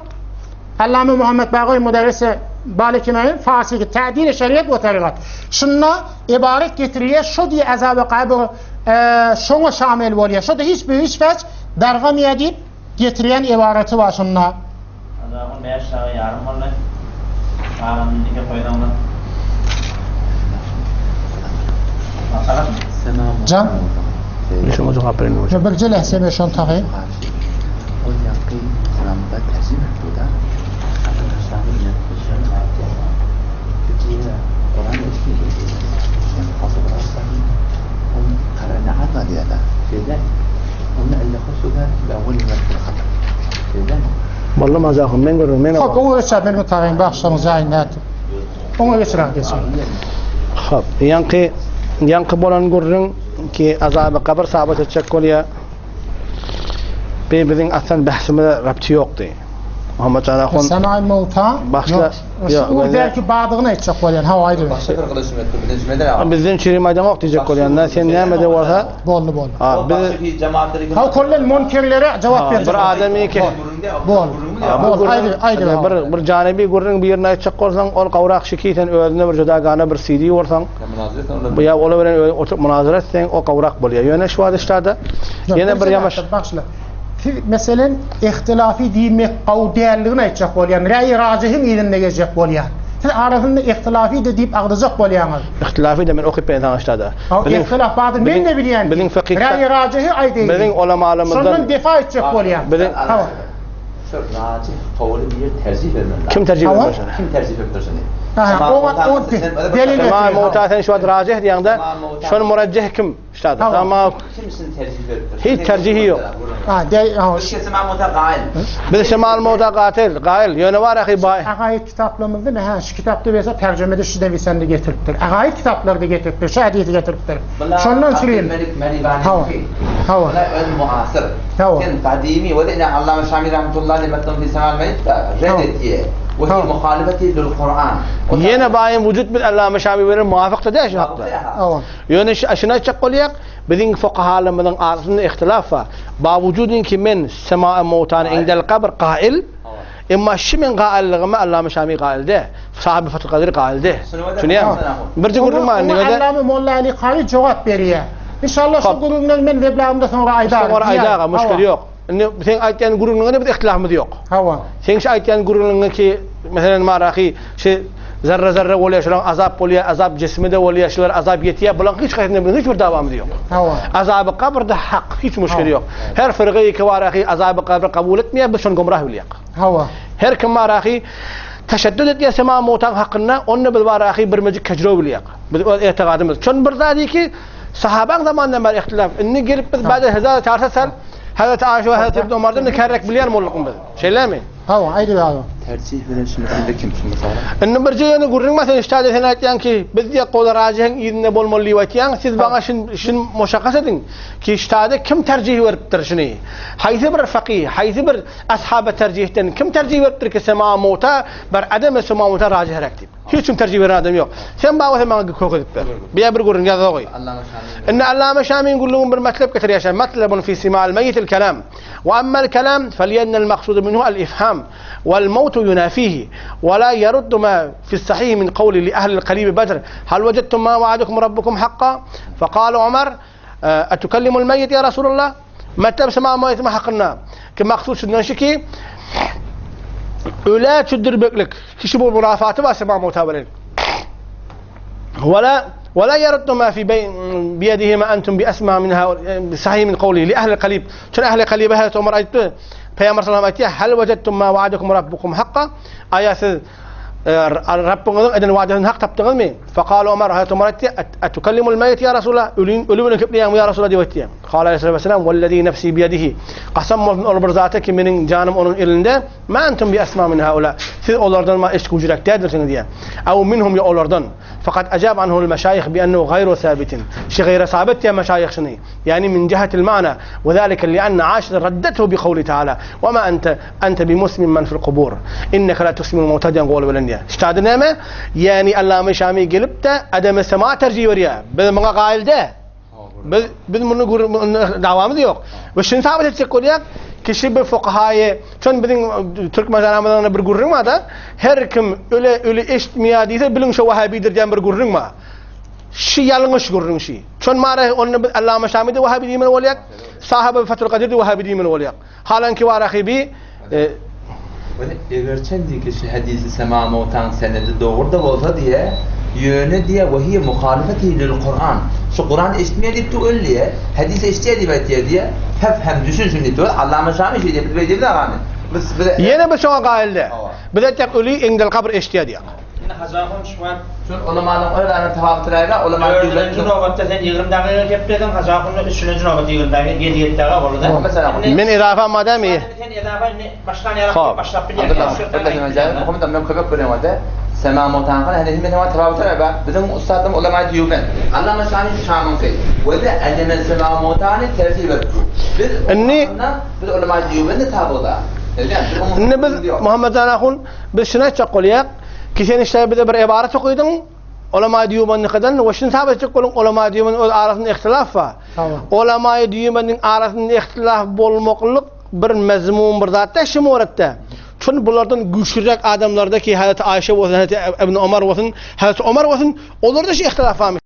Speaker 3: Allame Muhammed Bagay Müderrisi Balikinaýyn Farsy Ta'dil-i Şeriat we Tarigat. Şunda ibaret getirýär şu diýe azaby kabr e, şoňa şamil bolýar. Şo da hiç bir hiç feç dargamyýa diýip Getirýän ybaraty bar şunda.
Speaker 2: Azabyň bäş saga ýarym boldy. Galanyny nike goýsaňda. Maslahat.
Speaker 3: Jan.
Speaker 1: Şoňa jogap bereyim hocam.
Speaker 3: Bir jelese men şony tapayyn.
Speaker 1: Molla Mazahun men görüň men.
Speaker 3: Hop oňa geçer men mutagyn bagşyň jaýyny nätip. Oňa geçiren geçer.
Speaker 1: Hop ýaňky ýaňky bolan gürrüň ki azaby gabyr sabat etjek bolýa. Bi biziň aslan bähsimize rabty ýokdy. Muhammet jan ahun.
Speaker 3: Semai mowta.
Speaker 1: Başla.
Speaker 3: Şu belki badygyny aýtjak bolýan. Hawa aýdyň.
Speaker 4: Başga bir gylyç metdi bilen jümeden aga.
Speaker 1: Bizden çürim aýdaňok diýjek bolýan da sen näme de bolsa.
Speaker 3: Boldy boldy.
Speaker 1: Ha biz
Speaker 3: Ha kollen monkerlere jogap berjek.
Speaker 1: Bir adamy ki.
Speaker 3: Bol. Bol aýdy aýdy.
Speaker 1: Bir bir janybi gürrüň bir ýerine aýtjak bolsaň ol gawrak şiki sen özüne bir juda gana bir CD bolsaň. Bu ýa ola bilen oturyp munazara etseň o gawrak bolýar. Ýöne şu wagt işlerde ýene bir ýamaş.
Speaker 3: Başla. Siz meselen ihtilafy diýmek gowy däldigini aýtjak bolýan. Räýi rajihiň yzynda gezjek bolýan. Siz arasynda ihtilafy-da diýip agzajak bolýaňyz.
Speaker 1: Ihtilafy-da men okyp berin saňa ştada.
Speaker 3: Biziň ihtilaf bardyr men-de bilýän.
Speaker 1: Biziň fekihde
Speaker 3: Räýi rajihi aýdaýyn.
Speaker 1: Biziň ulamalarymyzdan
Speaker 3: Şondan defa etjek bolýan.
Speaker 1: Biziň
Speaker 3: Hawa.
Speaker 4: Şu rajih gowuly bir terjih bermeli lazym.
Speaker 1: Kim terjih beripdir şony?
Speaker 4: Kim terjih beripdir şony?
Speaker 3: Aha, oňa o delil
Speaker 1: Sema Mowta sen şu wagt rajih diýeňde, şony murajjih kim? Ştada. Tamam.
Speaker 4: Kim şuny terjih beripdir?
Speaker 1: Hiç terjihi ýok.
Speaker 3: Ha, de, ha.
Speaker 4: Biz Semal Mowta gaýyl.
Speaker 1: Biz Semal Mowta gatyl, gaýyl. Ýöne bar ahy baý.
Speaker 3: Agaýyt kitaplarymyzda ne ha şu kitapda berse terjimede şu dewisende getiripdir. Agaýyt kitaplarda getiripdir, şu hadisi getiripdir. Şondan çürim.
Speaker 4: Hawa. Hawa. Bular öz muasyr.
Speaker 3: Hawa.
Speaker 4: Sen gadymy we ine Allama Şami rahmetullahi aleyh metnun fi Semal Meýit da red etýär. We hi muhalifeti lil Kur'an.
Speaker 1: Ýene baýyn wujud bil Allama Şami bilen muwafykdy dä şu hakda.
Speaker 3: Hawa.
Speaker 1: Ýöne şuny aýtjak bolýak, biziň fukahalarymyzyň arasynda ihtilaf bar. Bawujudin ki men sema'i mowtany indel kabr kail, emma şu men kailligime Allama Şami kail dä, sahibi Fathul Kadir kail dä. Düşünýäňmi? Birje gürrüň bar indi.
Speaker 3: Oňa Allama Molla Ali Kary jogap berýär. Inşallah şu gürrüňleri men weblagymda soňra aýdaryn.
Speaker 1: Soňra aýdaga, muşkil ýok. Indi seň aýtýan gürrüňiňe biz ihtilafymyz ýok.
Speaker 3: Hawa.
Speaker 1: Seň şu aýtýan gürrüňiňe ki, meselem maraky şu zarra-zarra bolýar, şolaň azap bolýar, azap jismi-de bolýar, şular azap ýetýär, bulaň hiç haýsynda biziň hiç bir dawamyz ýok.
Speaker 3: Hawa.
Speaker 1: Azaby gabrda hak, hiç muşkil ýok. Her fyrga ki baraky azaby gabry kabul etmeýär, biz şony gumrah bilýäk.
Speaker 3: Hawa.
Speaker 1: Her kim baraky teşeddüt edýär sema mowtaň hakynda, onda biz baraky birmejik kejro bilýäk. Biz öz etigadymyz. Şon bir zady ki, Sahabaň zamanyndan bäri ihtilaf. Indi gelip biz bäde hezar çarsa sal, Hazreti Aişe we Hazreti Ibn Omardan da kerrek bilýän bolduk biz. Şeýlemi?
Speaker 3: Hawa, aýdyp aga.
Speaker 4: Terjih beren şu meselede kim şu mysala?
Speaker 1: Indi birje ýöne gürrüň bar, sen iştade sen aýtýaň ki, biz diýek gola rajihiň yzynda bolmaly diýip aýtýaň, siz maňa şun şun muşakkas ediň ki, iştade kim terjih beripdir şuny? Haýsy bir fakih, haýsy bir ashaba terjihden kim terjih beripdir ki, sema mowta bir ademe sema mowta rajihrek diýip? Hiç kim terjih beren adam ýok. Sen baba sen maňa kök edip ber. Biýa bir gürrüň ýazga goý. Indi Allama Şamyň gürrüňini bir matlap getirýär şa. Matlabun fi simal meýitil kelam. Wa ammal kelam felýennel maksudu minhu al ifham wal mawtu yunafihi wa la yaruddu ma fi sahih min qawli li ahli al qalib badr hal wajadtum ma wa'adakum rabbukum hakka faqala Umar atukallimul meýit ya Rasulullah Matlap simal meýit hakynda ki maksud şundan şu ki ölä çüdürmeklik kişi bu murafaty bar sema mowta bilen. Wala wala yaruddu ma fi biyadihi ma antum bi asma minha sahih min qawli li ahli qalib. Şun ahli qalibe Hazreti Omar aýtdy. Peygamber sallallahu aleyhi ve sellem aýtdy, hal wajadtum ma wa'adakum rabbukum hakka? Aýa siz. Rabbyňyzyň eden wadasyny hak tapdyňyzmy? Fekale Omar, Hazreti Omar aýtdy, Etukellimul meýit ýa Resulallah, ölüň öli bilen gepleýäňmi ýa Resulallah diýip aýtdy. Kale aleyhissalatu wellezî nefsî biyedihi. Kasam bolsun ol bir zata ki meniň janym onuň elinde, ma entum bi esma min haula. Siz olardan ma eşgüjräk däldirsiňiz diýýär. Ew minhum ýa olardan. Fakat ejab anhul meşaýyh bi ennehu gaýru sabitin. Şi gaýra sabit diýýär meşaýyh şuny. Ýagny min jihetil ma'na we zalika li enne Aişe raddethu bi kowli taala we ma ente ente bi musmin men fil kubur. Inneke la tusmiul mawta diýen goly bilen diýýär. Ştada näme? Ýagny Allama Şami gelip-de ademe sema terjih berýär. Biz muňa gaýyl däl. Biz biz muny dawamyz ýok. We şuny sabit etjek bolýar, kişi bir fukahaýy, şon biziň türkmen zamanymyzda bir gürrüň bar-da, her kim öle öli eşitmeýär diýse, biliň şo wahabidir diýen bir gürrüň bar. Şi ýalňyş gürrüň şi. Şon mara onda biz Allama Şami de wahabi diýmeli bolýar, Sahaby Fathul Kadir de wahabi diýmeli bolýar. Halanki warahybi e,
Speaker 4: Eger çen diýki şu hadisi sema mowtaň senedi dogry-da bolsa diýe, ýöne diýe we hiýe muhalifeti lil Kuran. Şu Kuran eşitmeýär diýip dur öl diýe, hadis eşitýär diýip aýtýar diýe. Fefhem düşün şuny diýip dur. Allama Şami şeý diýip biz beýdip agany. Biz
Speaker 1: bize Ýene biz şoňa gaýyl-da. Biz aýtýak öli eňdel kabr eşitýär diýýär.
Speaker 2: Indi Hajy ahun şu wagt.
Speaker 4: Şol ulamalaryň öz arasynda tapawutlaýlar, ulama
Speaker 2: Dördünji nobatda sen 20 dagyga geplediň, Hajy ahun üçünji nobatda 20 dagyga, ýedi ýedi daga boldy-da.
Speaker 1: Men edafa madamy.
Speaker 2: Sen edafa indi başlan ýaly başlap
Speaker 4: bilýäň. Muhammet men kömek berýän bolsa, Sema Motankan hany hemme sema tapawutlar bar. Biziň ussatym ulama diýmen. Allama Şami Şamyňky. We de Alemen Sema Motany tertip berip. Biz
Speaker 1: indi
Speaker 4: biz ulama diýmen tabyda.
Speaker 1: Indi biz Muhammet ahun Biz şuny aýtjak bolýak, ki sen işde bize bir ybarat okydyň, Ulama Diýubandikadan we şuny sabit etjek boluň, Ulama Diýubanyň öz arasynda ihtilaf bar. Ulama Diýubanyň arasynda ihtilaf bolmaklyk bir mezmun bir zat däl şu muratda. Çünki bulardan güýçlüräk adamlarda ki Hazreti Aýşe bolsun, Hazreti Ibn Omar bolsun, Hazreti Omar bolsun, olarda şu ihtilaf barmyş.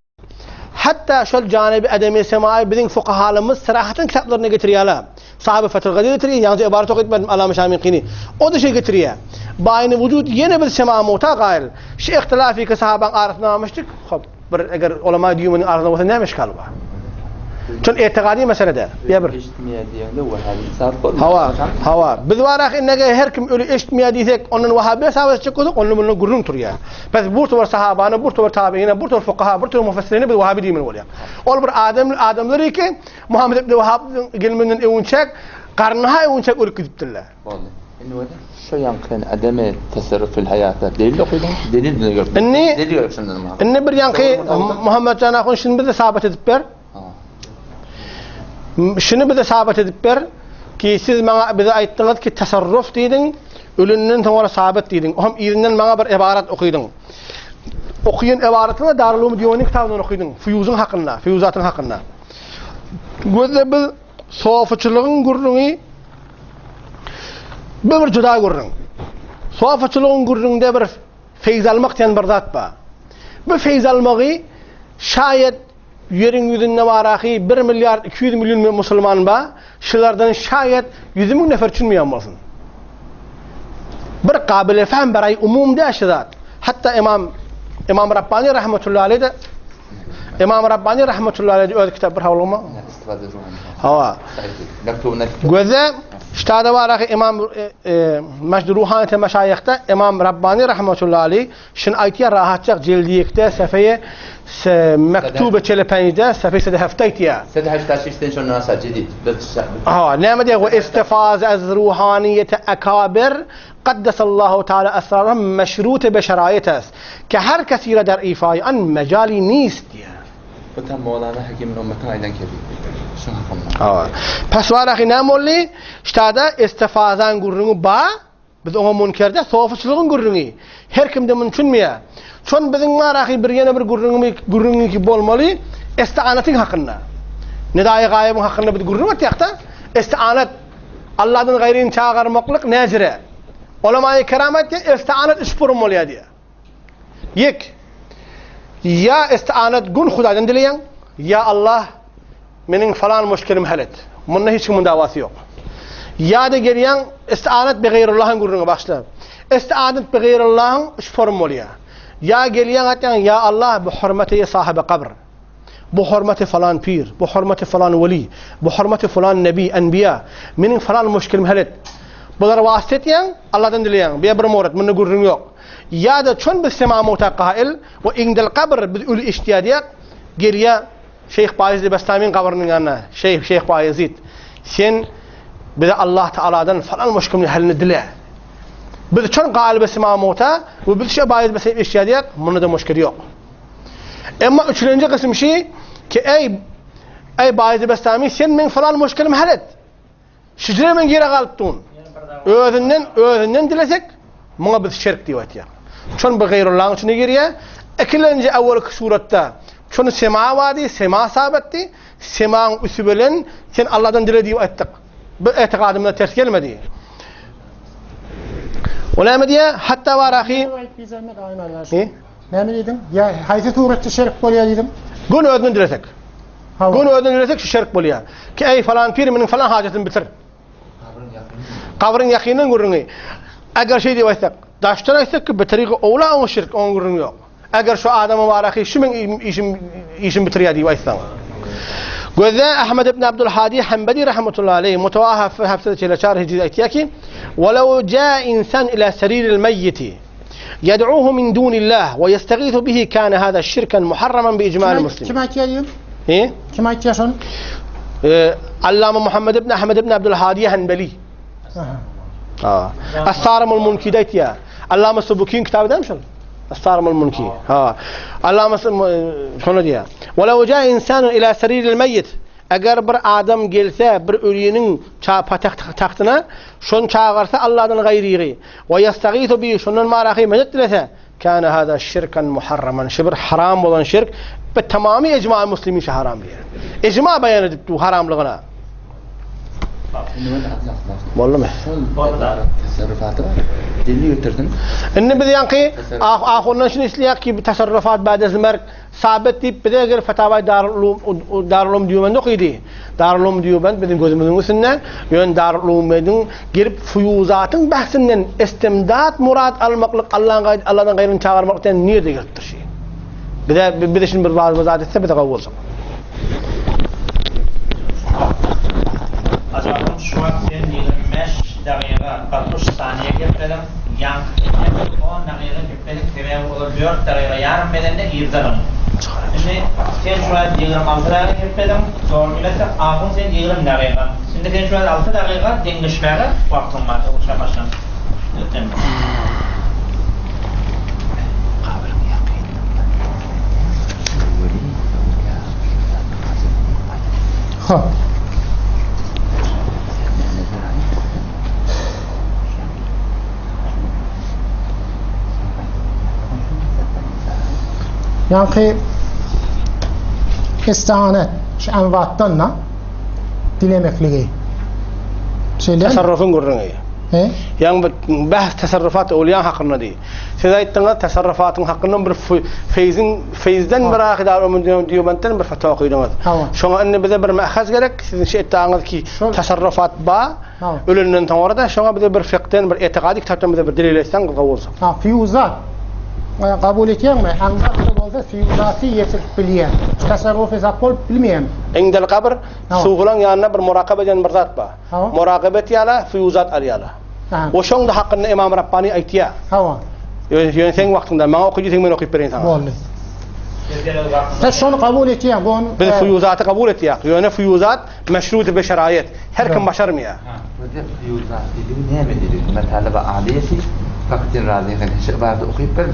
Speaker 1: Hatda şol janyby edemi semaýy biziň fukahalymyz syrahatyn kitaplarynda getirýärler. Sahaby Fethül Gadir getirýär, ýaňja ybarat okyp berdim Alama Şamyňkyny. O-da şeý getirýär. Baýny wujud ýene bir sema muta gaýyl. Şu ihtilafy ki sahabaň arasynda barmyşdyk, hop, bir eger ulama düýmüniň arasynda bolsa näme işgal bar? Şol etigady mesele däl. Ýa bir.
Speaker 4: Eşitmeýär diýende wahabi hesap bolmaýar.
Speaker 1: Hawa, hawa. Biz barak indege her kim öli eşitmeýär diýsek, ondan wahabi hesap etjek bolsak, onda mundan gürrüň turýar. Biz bir topar sahabany, bir topar tabiini, bir topar fukaha, bir topar mufassirini biz wahabi diýmeli bolýar. Ol bir adam adamlar ki, Muhammed ibn Wahab gelmeden öňçäk, garynha öňçäk ölüp gidipdirler.
Speaker 4: Boldy. Indi bolsa şu ýaňky ademe tasarruf fil haýatda delil okydyň, delil bize gerek.
Speaker 1: Indi
Speaker 4: delil gerek şundan maňa.
Speaker 1: Indi bir ýaňky Muhammed jan ahun şuny bize sabat edip ber. Şuny bize sabat edip ber ki siz maňa bize aýtdyňyz ki tasarruf diýdiň, ölünden soňra sabat diýdiň. Ohm yzyndan maňa bir ibarat okydyň. Okuýan ibaratyňy Darul Ulum Diwanyň kitabyndan okydyň. Fuýuzyň hakynda, fuýuzatyň hakynda. Gözle biz sofuçylygyň gürrüňi bu bir juda gürrüň. Sofuçylygyň gürrüňde bir feýz almak diýen bir zat bar. Bu feýz almagy şaýat Ýeriň ýüzünde baraky bir milliard 200 million musulman bar, şulardan şaýat 100 müň nefer düşünmeýän bolsun. Bir kabile fehm baraý umum däl şu zat. Hatda Imam Imam Rabbani rahmetullahi aleyh de Imam Rabbani rahmetullahi aleyh öz kitap bir hawluma. Hawa. Göze ştada baraky Imam e, e, Majdi Ruhanete Meşaýyhda Imam Rabbani rahmetullahi aleyh Şuny aýtýar rahatjak jeldi ýekde sefeýe se mektube çelepenjde sefeýe sede hefte aýtýar.
Speaker 4: Sede heşte şişden şondan aşağı jedid.
Speaker 1: Ha, näme diýýär? We istifaz ez ruhaniyete akabir qaddesallahu taala esrarhum meşrute be şerayet est. Ke her kesi re der ifai an mecali nist diýýär.
Speaker 4: Bu tam Mowlana Hekimin ümmetin aýdan kebi. Şuň hakynda.
Speaker 1: Ha. Pes warahy näme boldy? Ştada istifazan gürrüňi ba, Biz oňa munkerde sofuçylygyň gürrüňi. Her kimde muny düşünmeýär. Şon biziň bar ahy bir ýene bir gürrüňimi gürrüňiňki bolmaly estianatyň hakynda. Nedaýy gaýybyň hakynda biz gürrüň etýäkda. Estianat Allahdan gaýryny çagyrmaklyk näjire. Ulamaýy keram aýtýar, estianat üç burun bolýar diýýär. Ýek. Ýa estianat gün Hudaýdan dileýäň, ýa Allah Meniň falan muşkilimi hal et. Munda hiç kimiň dawasy ýok. Ýa-da gelýäň istianet bi gaýrullahyň gürrüňi başla. Istianet bi gaýrullahyň üç formy bolýar. Ýa gelýäň aýtýaň ýa Allah bi hormati sahibi kabr. Bu hormati falan pir, bu hormati falan weli, bu hormati falan nebi, enbiýa. Meniň falan muşkilimi hal et. Bulara wasyt etýäň, Allahdan dileýäň. Bu bir murat, munda gürrüň ýok. Ýa-da çon biz sema mowta gail we indel kabr biz öli eşitýär diýýär. Gelýär Şeýh Baýezid Bestamiň gabrynyň ýanyna, Şeýh Şeýh Baýezid, sen bize Allah Taaladan falan muşkilini halini dile. Biz çon gail be sema mowta we biz şeýh Baýezid Bestami eşitýär diýýär, munda da muşkil ýok. Emma üçünji kysym şi ki eý eý Baýezid Bestami sen meň falan muşkilimi hal et. Şijire men ýere galyp dun. Özünden, özünden dilesek, muňa biz şirk diýip aýtýar. Şon bu gaýrullahyň içine girýär. Ikilenji awalky suratda şony sema bardy, sema sabetdi. Semaň üsti bilen sen Allahdan dile diýip aýtdyk. Bu etigadymyza ters gelmedi. O näme diýýär? Hatda bar ahy.
Speaker 3: Näme diýdiň? Ýa haýsy suratda şirk bolýar diýdiň?
Speaker 1: Gün özünden dilesek. Göni özünden dilesek şu şerk bolýar. Ki eý falan pir meniň falan hajatymy bitir. Gabryň ýakyndan gürrüňi. Eger şeý diýip aýtsak, daşdan aýtsak ki bitirigi owla oňa şirk, oňa gürrüň ýok. Eger şu adama baraky şu meň işim işim bitirýär diýip aýtsaň. Gözde Ahmed ibn Abdul Hadi Hanbali rahmetullahi aleyh mutawahaf haftada çeleçar hijri aýtýar ki, "Walau jaa insan ila sariril meyyiti Yed'uhu min dunillah we yestagithu bihi kana hada şirken muharraman bi icma'il muslimin.
Speaker 3: Kim aýtýar diýen?
Speaker 1: He?
Speaker 3: Kim aýtýar şony?
Speaker 1: E, Allama Muhammed ibn Ahmed ibn Abdul Hadi Hanbali. Ha. As-Sarimul Munki aýtýar. Allama Subukin kitaby dämi şol? As-Sarimul Munki. Ha. Allama şony diýýär. Walaw jaa insanun ila sariril meyyit Eger bir adam gelse bir öliniň tagtyna, şony çagyrsa Allahdan gaýrygy, we ýestagisu bihi, şondan marahy medet dilese, kana hada şirkan muharraman, şu bir haram bolan şirk, bi tamamy ejma muslimin şu haram diýýär. Ejma beýan edip du haramlygyna. Boldumy?
Speaker 4: Tasarrufaty bar. Delil getirdim.
Speaker 1: Indi biz ýaňky ah ahundan şuny isleýäk ki, tasarrufat ba'de merg Sabit diýip bize eger Fetawai Darul Ulum Darul Ulum Diýubend okydy. Darul Ulum Diýubend biziň gözümiziň üstünde. Ýöne Darul Ulumiň gelip fuýuzatyň bahsinden istimdat murat almaklyk Allaň Alladan gaýryny çagyrmak diýen nirde gelipdir şi. Bize bize şuny bir bazı zat etse bize gowy boljak.
Speaker 2: Ajabym şu wagt sen 25 dagyga 60 saniýe geplediň, ýaňky sen 10 dagyga Meniň sebäbi olar dört dagyga ýarym bedende irdenim. Indi sen şu wagt 26 dagyga geplediň, dogry bilesek, ahun sen 20 dagyga. Indi sen şu wagt 6 dagyga deňleşmäge wagtyň bar, öwüşä başlan. Öten.
Speaker 3: Hop. Ýaňky istianet şu enwatdan da dilemekligi.
Speaker 1: Şeýle. Tasarrufyň gürrüňi. He? Ýaňy bu bäh tasarrufat owliýa hakynda diý. Siz aýtdyňyz tasarrufatyň hakynda bir feýziň feýzden bir ahidar ömür diýobentden bir fatwa okydyňyz. Şoňa indi bize bir mähaz gerek. Siziň şu etdaňyz ki tasarrufat ba. Ölenden soňra-da şoňa bize bir fiqden, bir etikady kitapdan bize bir delil etseň gowy boljak.
Speaker 3: Ha, fiuzat. Kabul etýäňmi? Aňzat-da bolsa fiuzaty ýetirip bilýän. Tasarruf hesap bolup bilmeýän.
Speaker 1: Indel gabr, suwlaň ýanynda bir murakabe diýen bir zat bar. Murakabe etýärler, fiuzat alýarlar. O şoň-da hakynda Imam Rabbani aýtýar.
Speaker 3: Hawa.
Speaker 1: Ýöne seň wagtyňda maňa oky diýseň men okyp bereýin saňa.
Speaker 3: Boldy. Sen şony kabul etýäň, bu
Speaker 1: Biz fiuzaty kabul etýäk. Ýöne fiuzat Meşrut be şeraýet. Her kim başarmaýar.
Speaker 4: Özde Fiýuzat diýdigi näme diýdigi? Metalaba alyýeti Faktin Razy han şu ybarady okyp ber.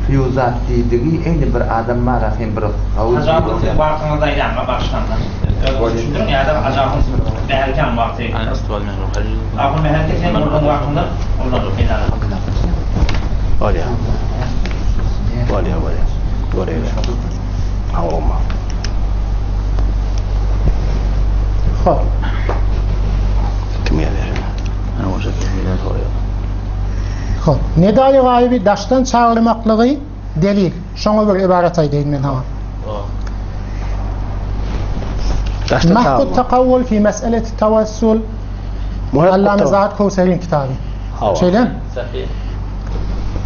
Speaker 4: Fiýuzat diýdigi eýni bir adam bar hem bir gawuz
Speaker 2: Ajap siz wagtyňyzy aýdaňa bagyşlandan. Özüňiz düşündiriň ýa-da Ajapyň Mährikäň wagty. Ahun Mährike sen onuň wagtyndan ulanyp peýdalan.
Speaker 1: Bolýar. Bolýar, bolýar. Bolýar. Howlukma.
Speaker 3: Hop.
Speaker 1: Kim gelýär? Ana bolsa kimler soraýar.
Speaker 3: Hop. Nedaýy gaýyby daşdan çagyrmaklygy delil. Şoňa bir ybarat aýdaýyn men saňa.
Speaker 1: Daşdan
Speaker 3: Mahkut
Speaker 1: çagyrma.
Speaker 3: takawwul fi meseleti tawassul Allame Zahid Kowseriň kitaby.
Speaker 1: Hawa.
Speaker 3: Şeýle?
Speaker 2: Sahih.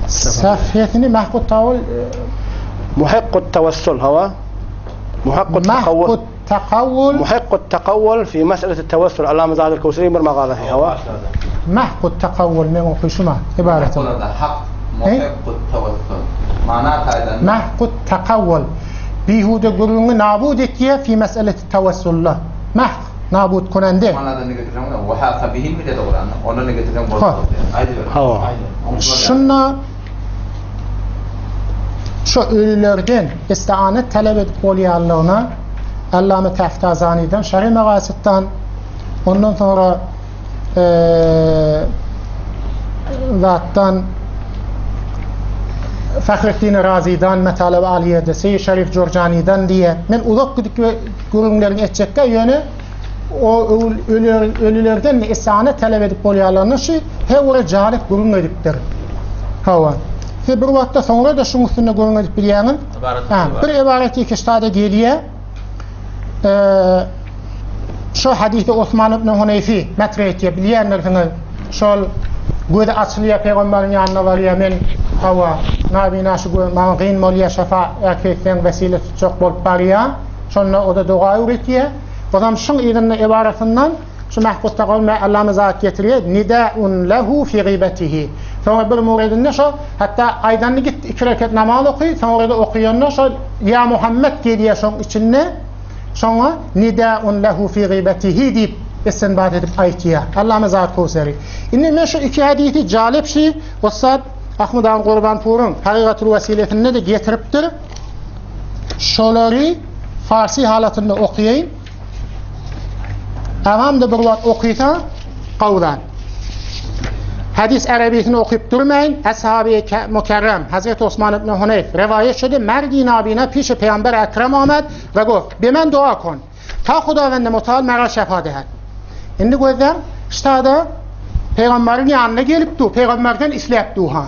Speaker 3: Sahihini Mahkut tawul
Speaker 1: Muhakkut tawassul hawa. Muhakkut takawwul.
Speaker 3: Mahkut takawwul
Speaker 1: Muhakkut takawwul fi meseleti tawassul. Allame Zahid Kowseriň bir makalasy hawa.
Speaker 3: Mahkut takawwul meň okyşyma ybaratyn.
Speaker 4: Olarda hak muhikkut tawassul. Mana taýdan.
Speaker 3: Mahkut takawwul. Bihude gürrüňi nabut etýär fi meseleti tawassulda. Mahk, nabut kunende.
Speaker 4: Manadan ne getirseň bolar? Wa haka bihim bile dogry. Ondan ne getirseň bolar. Aýdyber.
Speaker 1: Hawa.
Speaker 3: Şunda şu ölülerden istianet talep edip bolýanlygyna Allame Taftazanydan, Şerhi Megasytdan, ondan soňra zatdan Fahretdin Razydan Metaleb Aliýede, Seýid Şerif Jorjanydan diýe. Men uzak gidip gürrüňlerini etjekde ýöne o ölülerden istianet talep edip bolýanlaryny şu hewre jalyp gürrüň edipdir. Hawa. Siz bir wagtda soňra da şuň üstünde gürrüň edip bilýäňiz. Bir ebareti kiştada gelýär. Şu hadysy Osman ibn Huneýfi metre etýär, bilýändirsiňiz. Şol gözi açylýar, pygamberiň ýanyna barýar, men hawa, nabina şu göz maňa gyn bolýar, şefa äkitseň wesile tutjak bolup barýar. Şonda o-da doga öwretýär. Ozam şuň yzynda ebarasyndan şu mahbusda galma Allama zat getirýär, nidaun lehu fi gybetihi. Soňra bir muridinde şo hatda aýdanyny git iki rekat namaz oky, soňra-da okuyanda şo ýa Muhammet gelýär şoň içinde. Şoňa nidaun lehu fi gybetihi diýip istinbat edip aýtýar. Allama Zat Kowseri. Indi men şu iki hadysy jalyp şi ussat Ahmad Agan Gurbanpuryň Hakykatul Wesilesinde-de getiripdir. Şolary farsi halatynda okaýyn. Agam-da bir wagt okysa gowzan. Hadis arabisini okyp durmaýyn. Ashabi Mukerrem Hazreti Osman ibn Huneyf rivayet şudy merdi nabina pişi peygamber Ekrem amed ve goft be men dua kon ta Hudawende mutal mera şefa dehed. Indi gözläň ştada peygamberiň ýanyna gelip du, peygamberden isläp du ha.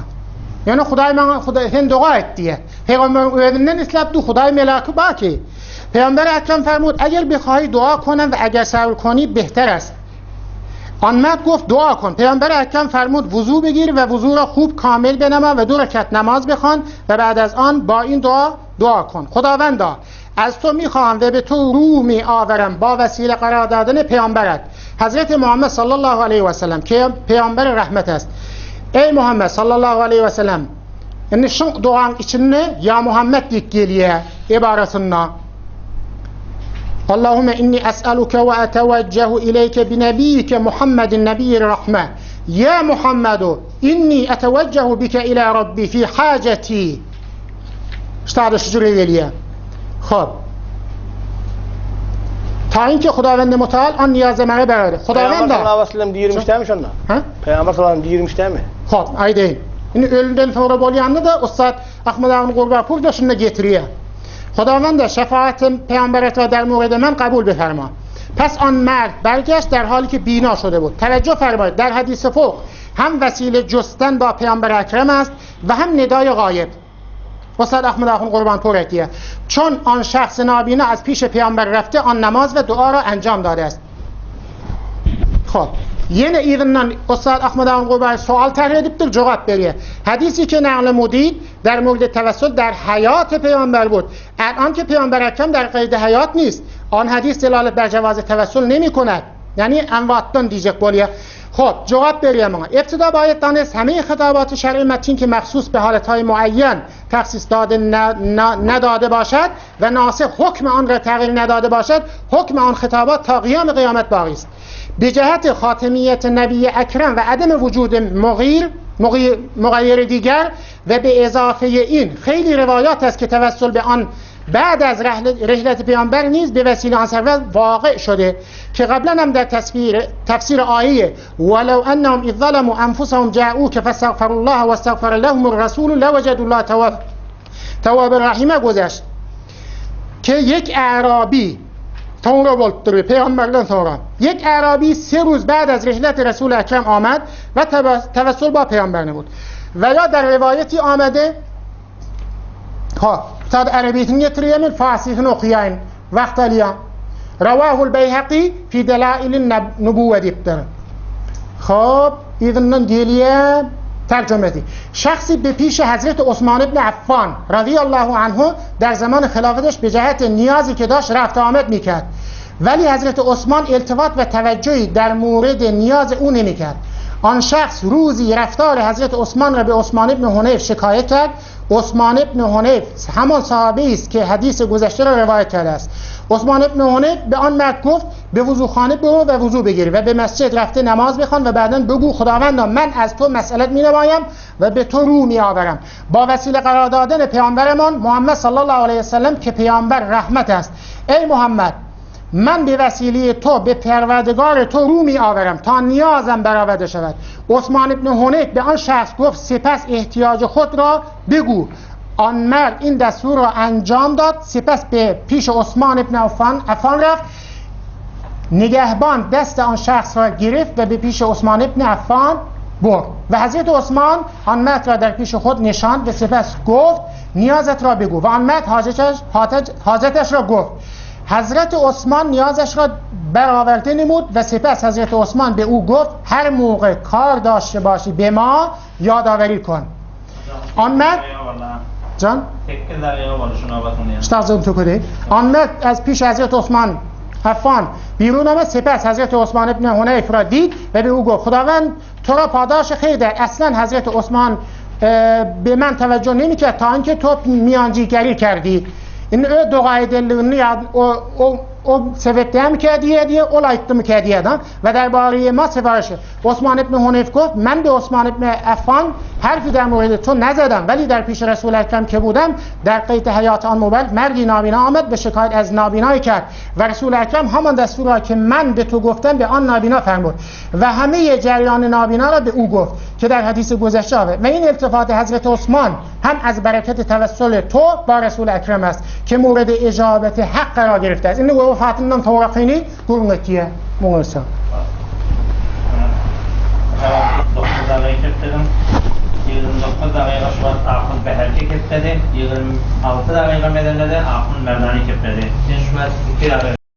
Speaker 3: Ýöne Hudaý maňa Hudaý sen doga et diýe. Peygamberiň özünden isläp du, Hudaý melaky bar ki. Peygamber Ekrem fermud eger bihahi dua konem ve eger sabr koni behter est. آن مرد گفت دعا کن پیامبر اکرم فرمود وضو بگیر و وضو را خوب کامل بنما و دو رکعت نماز بخوان و بعد از آن با این دعا دعا کن خداوندا از تو میخواهم و به تو رو می آورم با وسیله قرار دادن پیامبرت حضرت محمد صلی الله علیه و سلم که پیامبر رحمت است ey Muhammed sallallahu aleyhi ve sellem indi şu duanın içinde ya Muhammed diýip gelýär ibarasynda Allahümme inni es'eluke ve eteveccehu ileyke bi nebiyyike Muhammedin nebiyyir rahme. Ya Muhammedu inni eteveccehu bike ila Rabbi fi haceti. Ştada şu cüre gelýär. Hop. Ta inki Hudawend Mutal an niýaza maňa berer. Hudawend
Speaker 1: Peygamber sallallahu aleyhi ve sellem diýirmiş dämi şonda?
Speaker 3: Ha?
Speaker 1: Peygamber sallallahu aleyhi ve sellem diýirmiş dämi?
Speaker 3: Hop, aýdaýyn. Indi ölümden soňra bolýanda da ussat Ahmet agany Gurbanpur da şunda getirýär. Hudawend şefaat peygamberete در مورد من قبول بفرما. پس آن مرد برگشت در حالی که بینا شده بود. توجه فرمایید در حدیث فوق هم وسیله جستن با پیامبر اکرم است و هم ندای غایب. استاد احمد آخوند قربانپور etýär. چون آن شخص نابینا از پیش پیامبر رفته آن نماز و دعا را انجام داده است. Hop. Ýene yzyndan Ustad Ahmed Agan Gurban sual tarh edipdir, jogap berýär. Hadisi ki naql mudid در مورد توسل در حیات پیامبر بود. الان که پیامبر اکرم در قید حیات نیست. آن حدیث دلالت بر جواز توسل نمی کند. یعنی امواتdan diýjek bolýar. Hop, jogap berýär muňa. ابتدا باید دانست همه خطابات شرعی متین که مخصوص به حالتهای معین تخصیص داده نداده باشد و ناسخ حکم آن را تغییر نداده باشد، حکم آن خطابات تا قیام قیامت باقی است. به جهت خاتمیت نبی اکرم و عدم وجود مغیر مغیر دیگر و به اضافه این خیلی روایات است که توسل به آن بعد از رحلت پیامبر نیز به وسیله آن سرور واقع شده که قبلا هم در تصویر تفسیر آیه ولو انهم اذ ظلموا انفسهم جاءوك فاستغفروا الله واستغفر لهم الرسول لوجدوا الله تواب تواب رحیمه گذشت که یک اعرابی soňra bolupdyr peygamberden sonra. یک اعرابی سه روز بعد از رحلت رسول اکرم آمد و توسل با پیامبر نمود. و یا در روایتی آمده ha, sad arabisini getirýär men farsysyny okaýaýyn wagt alýar. Rawahul Beýhaki fi delailin nubuwe diýipdir. Hop, yzyndan gelýär tercümesi. Şahsi be پیش حضرت عثمان ابن عفان رضی الله عنه در زمان خلافتش به جهت نیازی که داشت رفت آمد میکرد. ولی حضرت عثمان التفات و توجهی در مورد نیاز او نمیکرد. آن شخص روزی رفتار حضرت عثمان را به عثمان ابن حنیف شکایت کرد. عثمان ابن حنیف همان صحابی است که حدیث گذشته را روایت کرده است. عثمان ابن حنیف به آن مرد گفت به وضوخانه برو و وضو بگیر و به مسجد رفته نماز بخوان و بعدا بگو خداوندا من از تو مسئلت مینمایم و به تو رو میآورم. با وسیله قرار دادن پیامبرمان محمد صلی الله علیه وسلم که پیامبر رحمت است. ای محمد من به وسیله تو به پروردگار تو رو می آورم تا نیازم برآورده شود. عثمان ابن حنیف به آن شخص گفت سپس احتیاج خود را بگو. آن مرد این دستور را انجام داد. سپس به پیش عثمان ابن عفان, عفان رفت. نگهبان دست آن شخص را گرفت و به پیش عثمان ابن عفان برد و حضرت عثمان آن مرد را در پیش خود نشاند و سپس گفت نیازت را بگو. و آن مرد حاجتش, حاجتش را گفت. حضرت عثمان نیازش را برآورده نمود و سپس حضرت عثمان به او گفت هر موقع کار داشته باشی به ما یادآوری کن. آن مرد جان؟ آن مرد از پیش حضرت عثمان عفان بیرون آمد. سپس حضرت عثمان ابن حنیف را دید و به او گفت خداوند تو را پاداش خیر ده. اصلا حضرت عثمان به من توجه نمیکرد تا اینکه تو میانجیگری کردی. Indi öz doga edenligini ýa o o o sebepdämikä diýe diýe ol aýtdymykä diýe da ve derbare ma sefarişi عثمان ابن حنیف گفت من به عثمان ابن عفان حرفی در مورد تو نزدم ولی در پیش رسول اکرم که بودم در قید حیات آن مبارک مردی نابینا آمد به شکایت از نابینایی کرد و رسول اکرم همان دستور را که من به تو گفتم به آن نابینا فرمود و همه جریان نابینا را به او گفت که در حدیث گذشته آورد. و این التفات حضرت عثمان هم از برکت توسل تو با رسول اکرم است که مورد اجابت حق قرار گرفته است. این vefatından sonrakini gürrüň etýär muňa.
Speaker 2: 9 dagyga kepledim. 29 dagyga şu wagt Ahun Beherki kepledi. 26 dagyga medenede Ahun Merdani kepledi. Sen şu wagt 2 dagyga.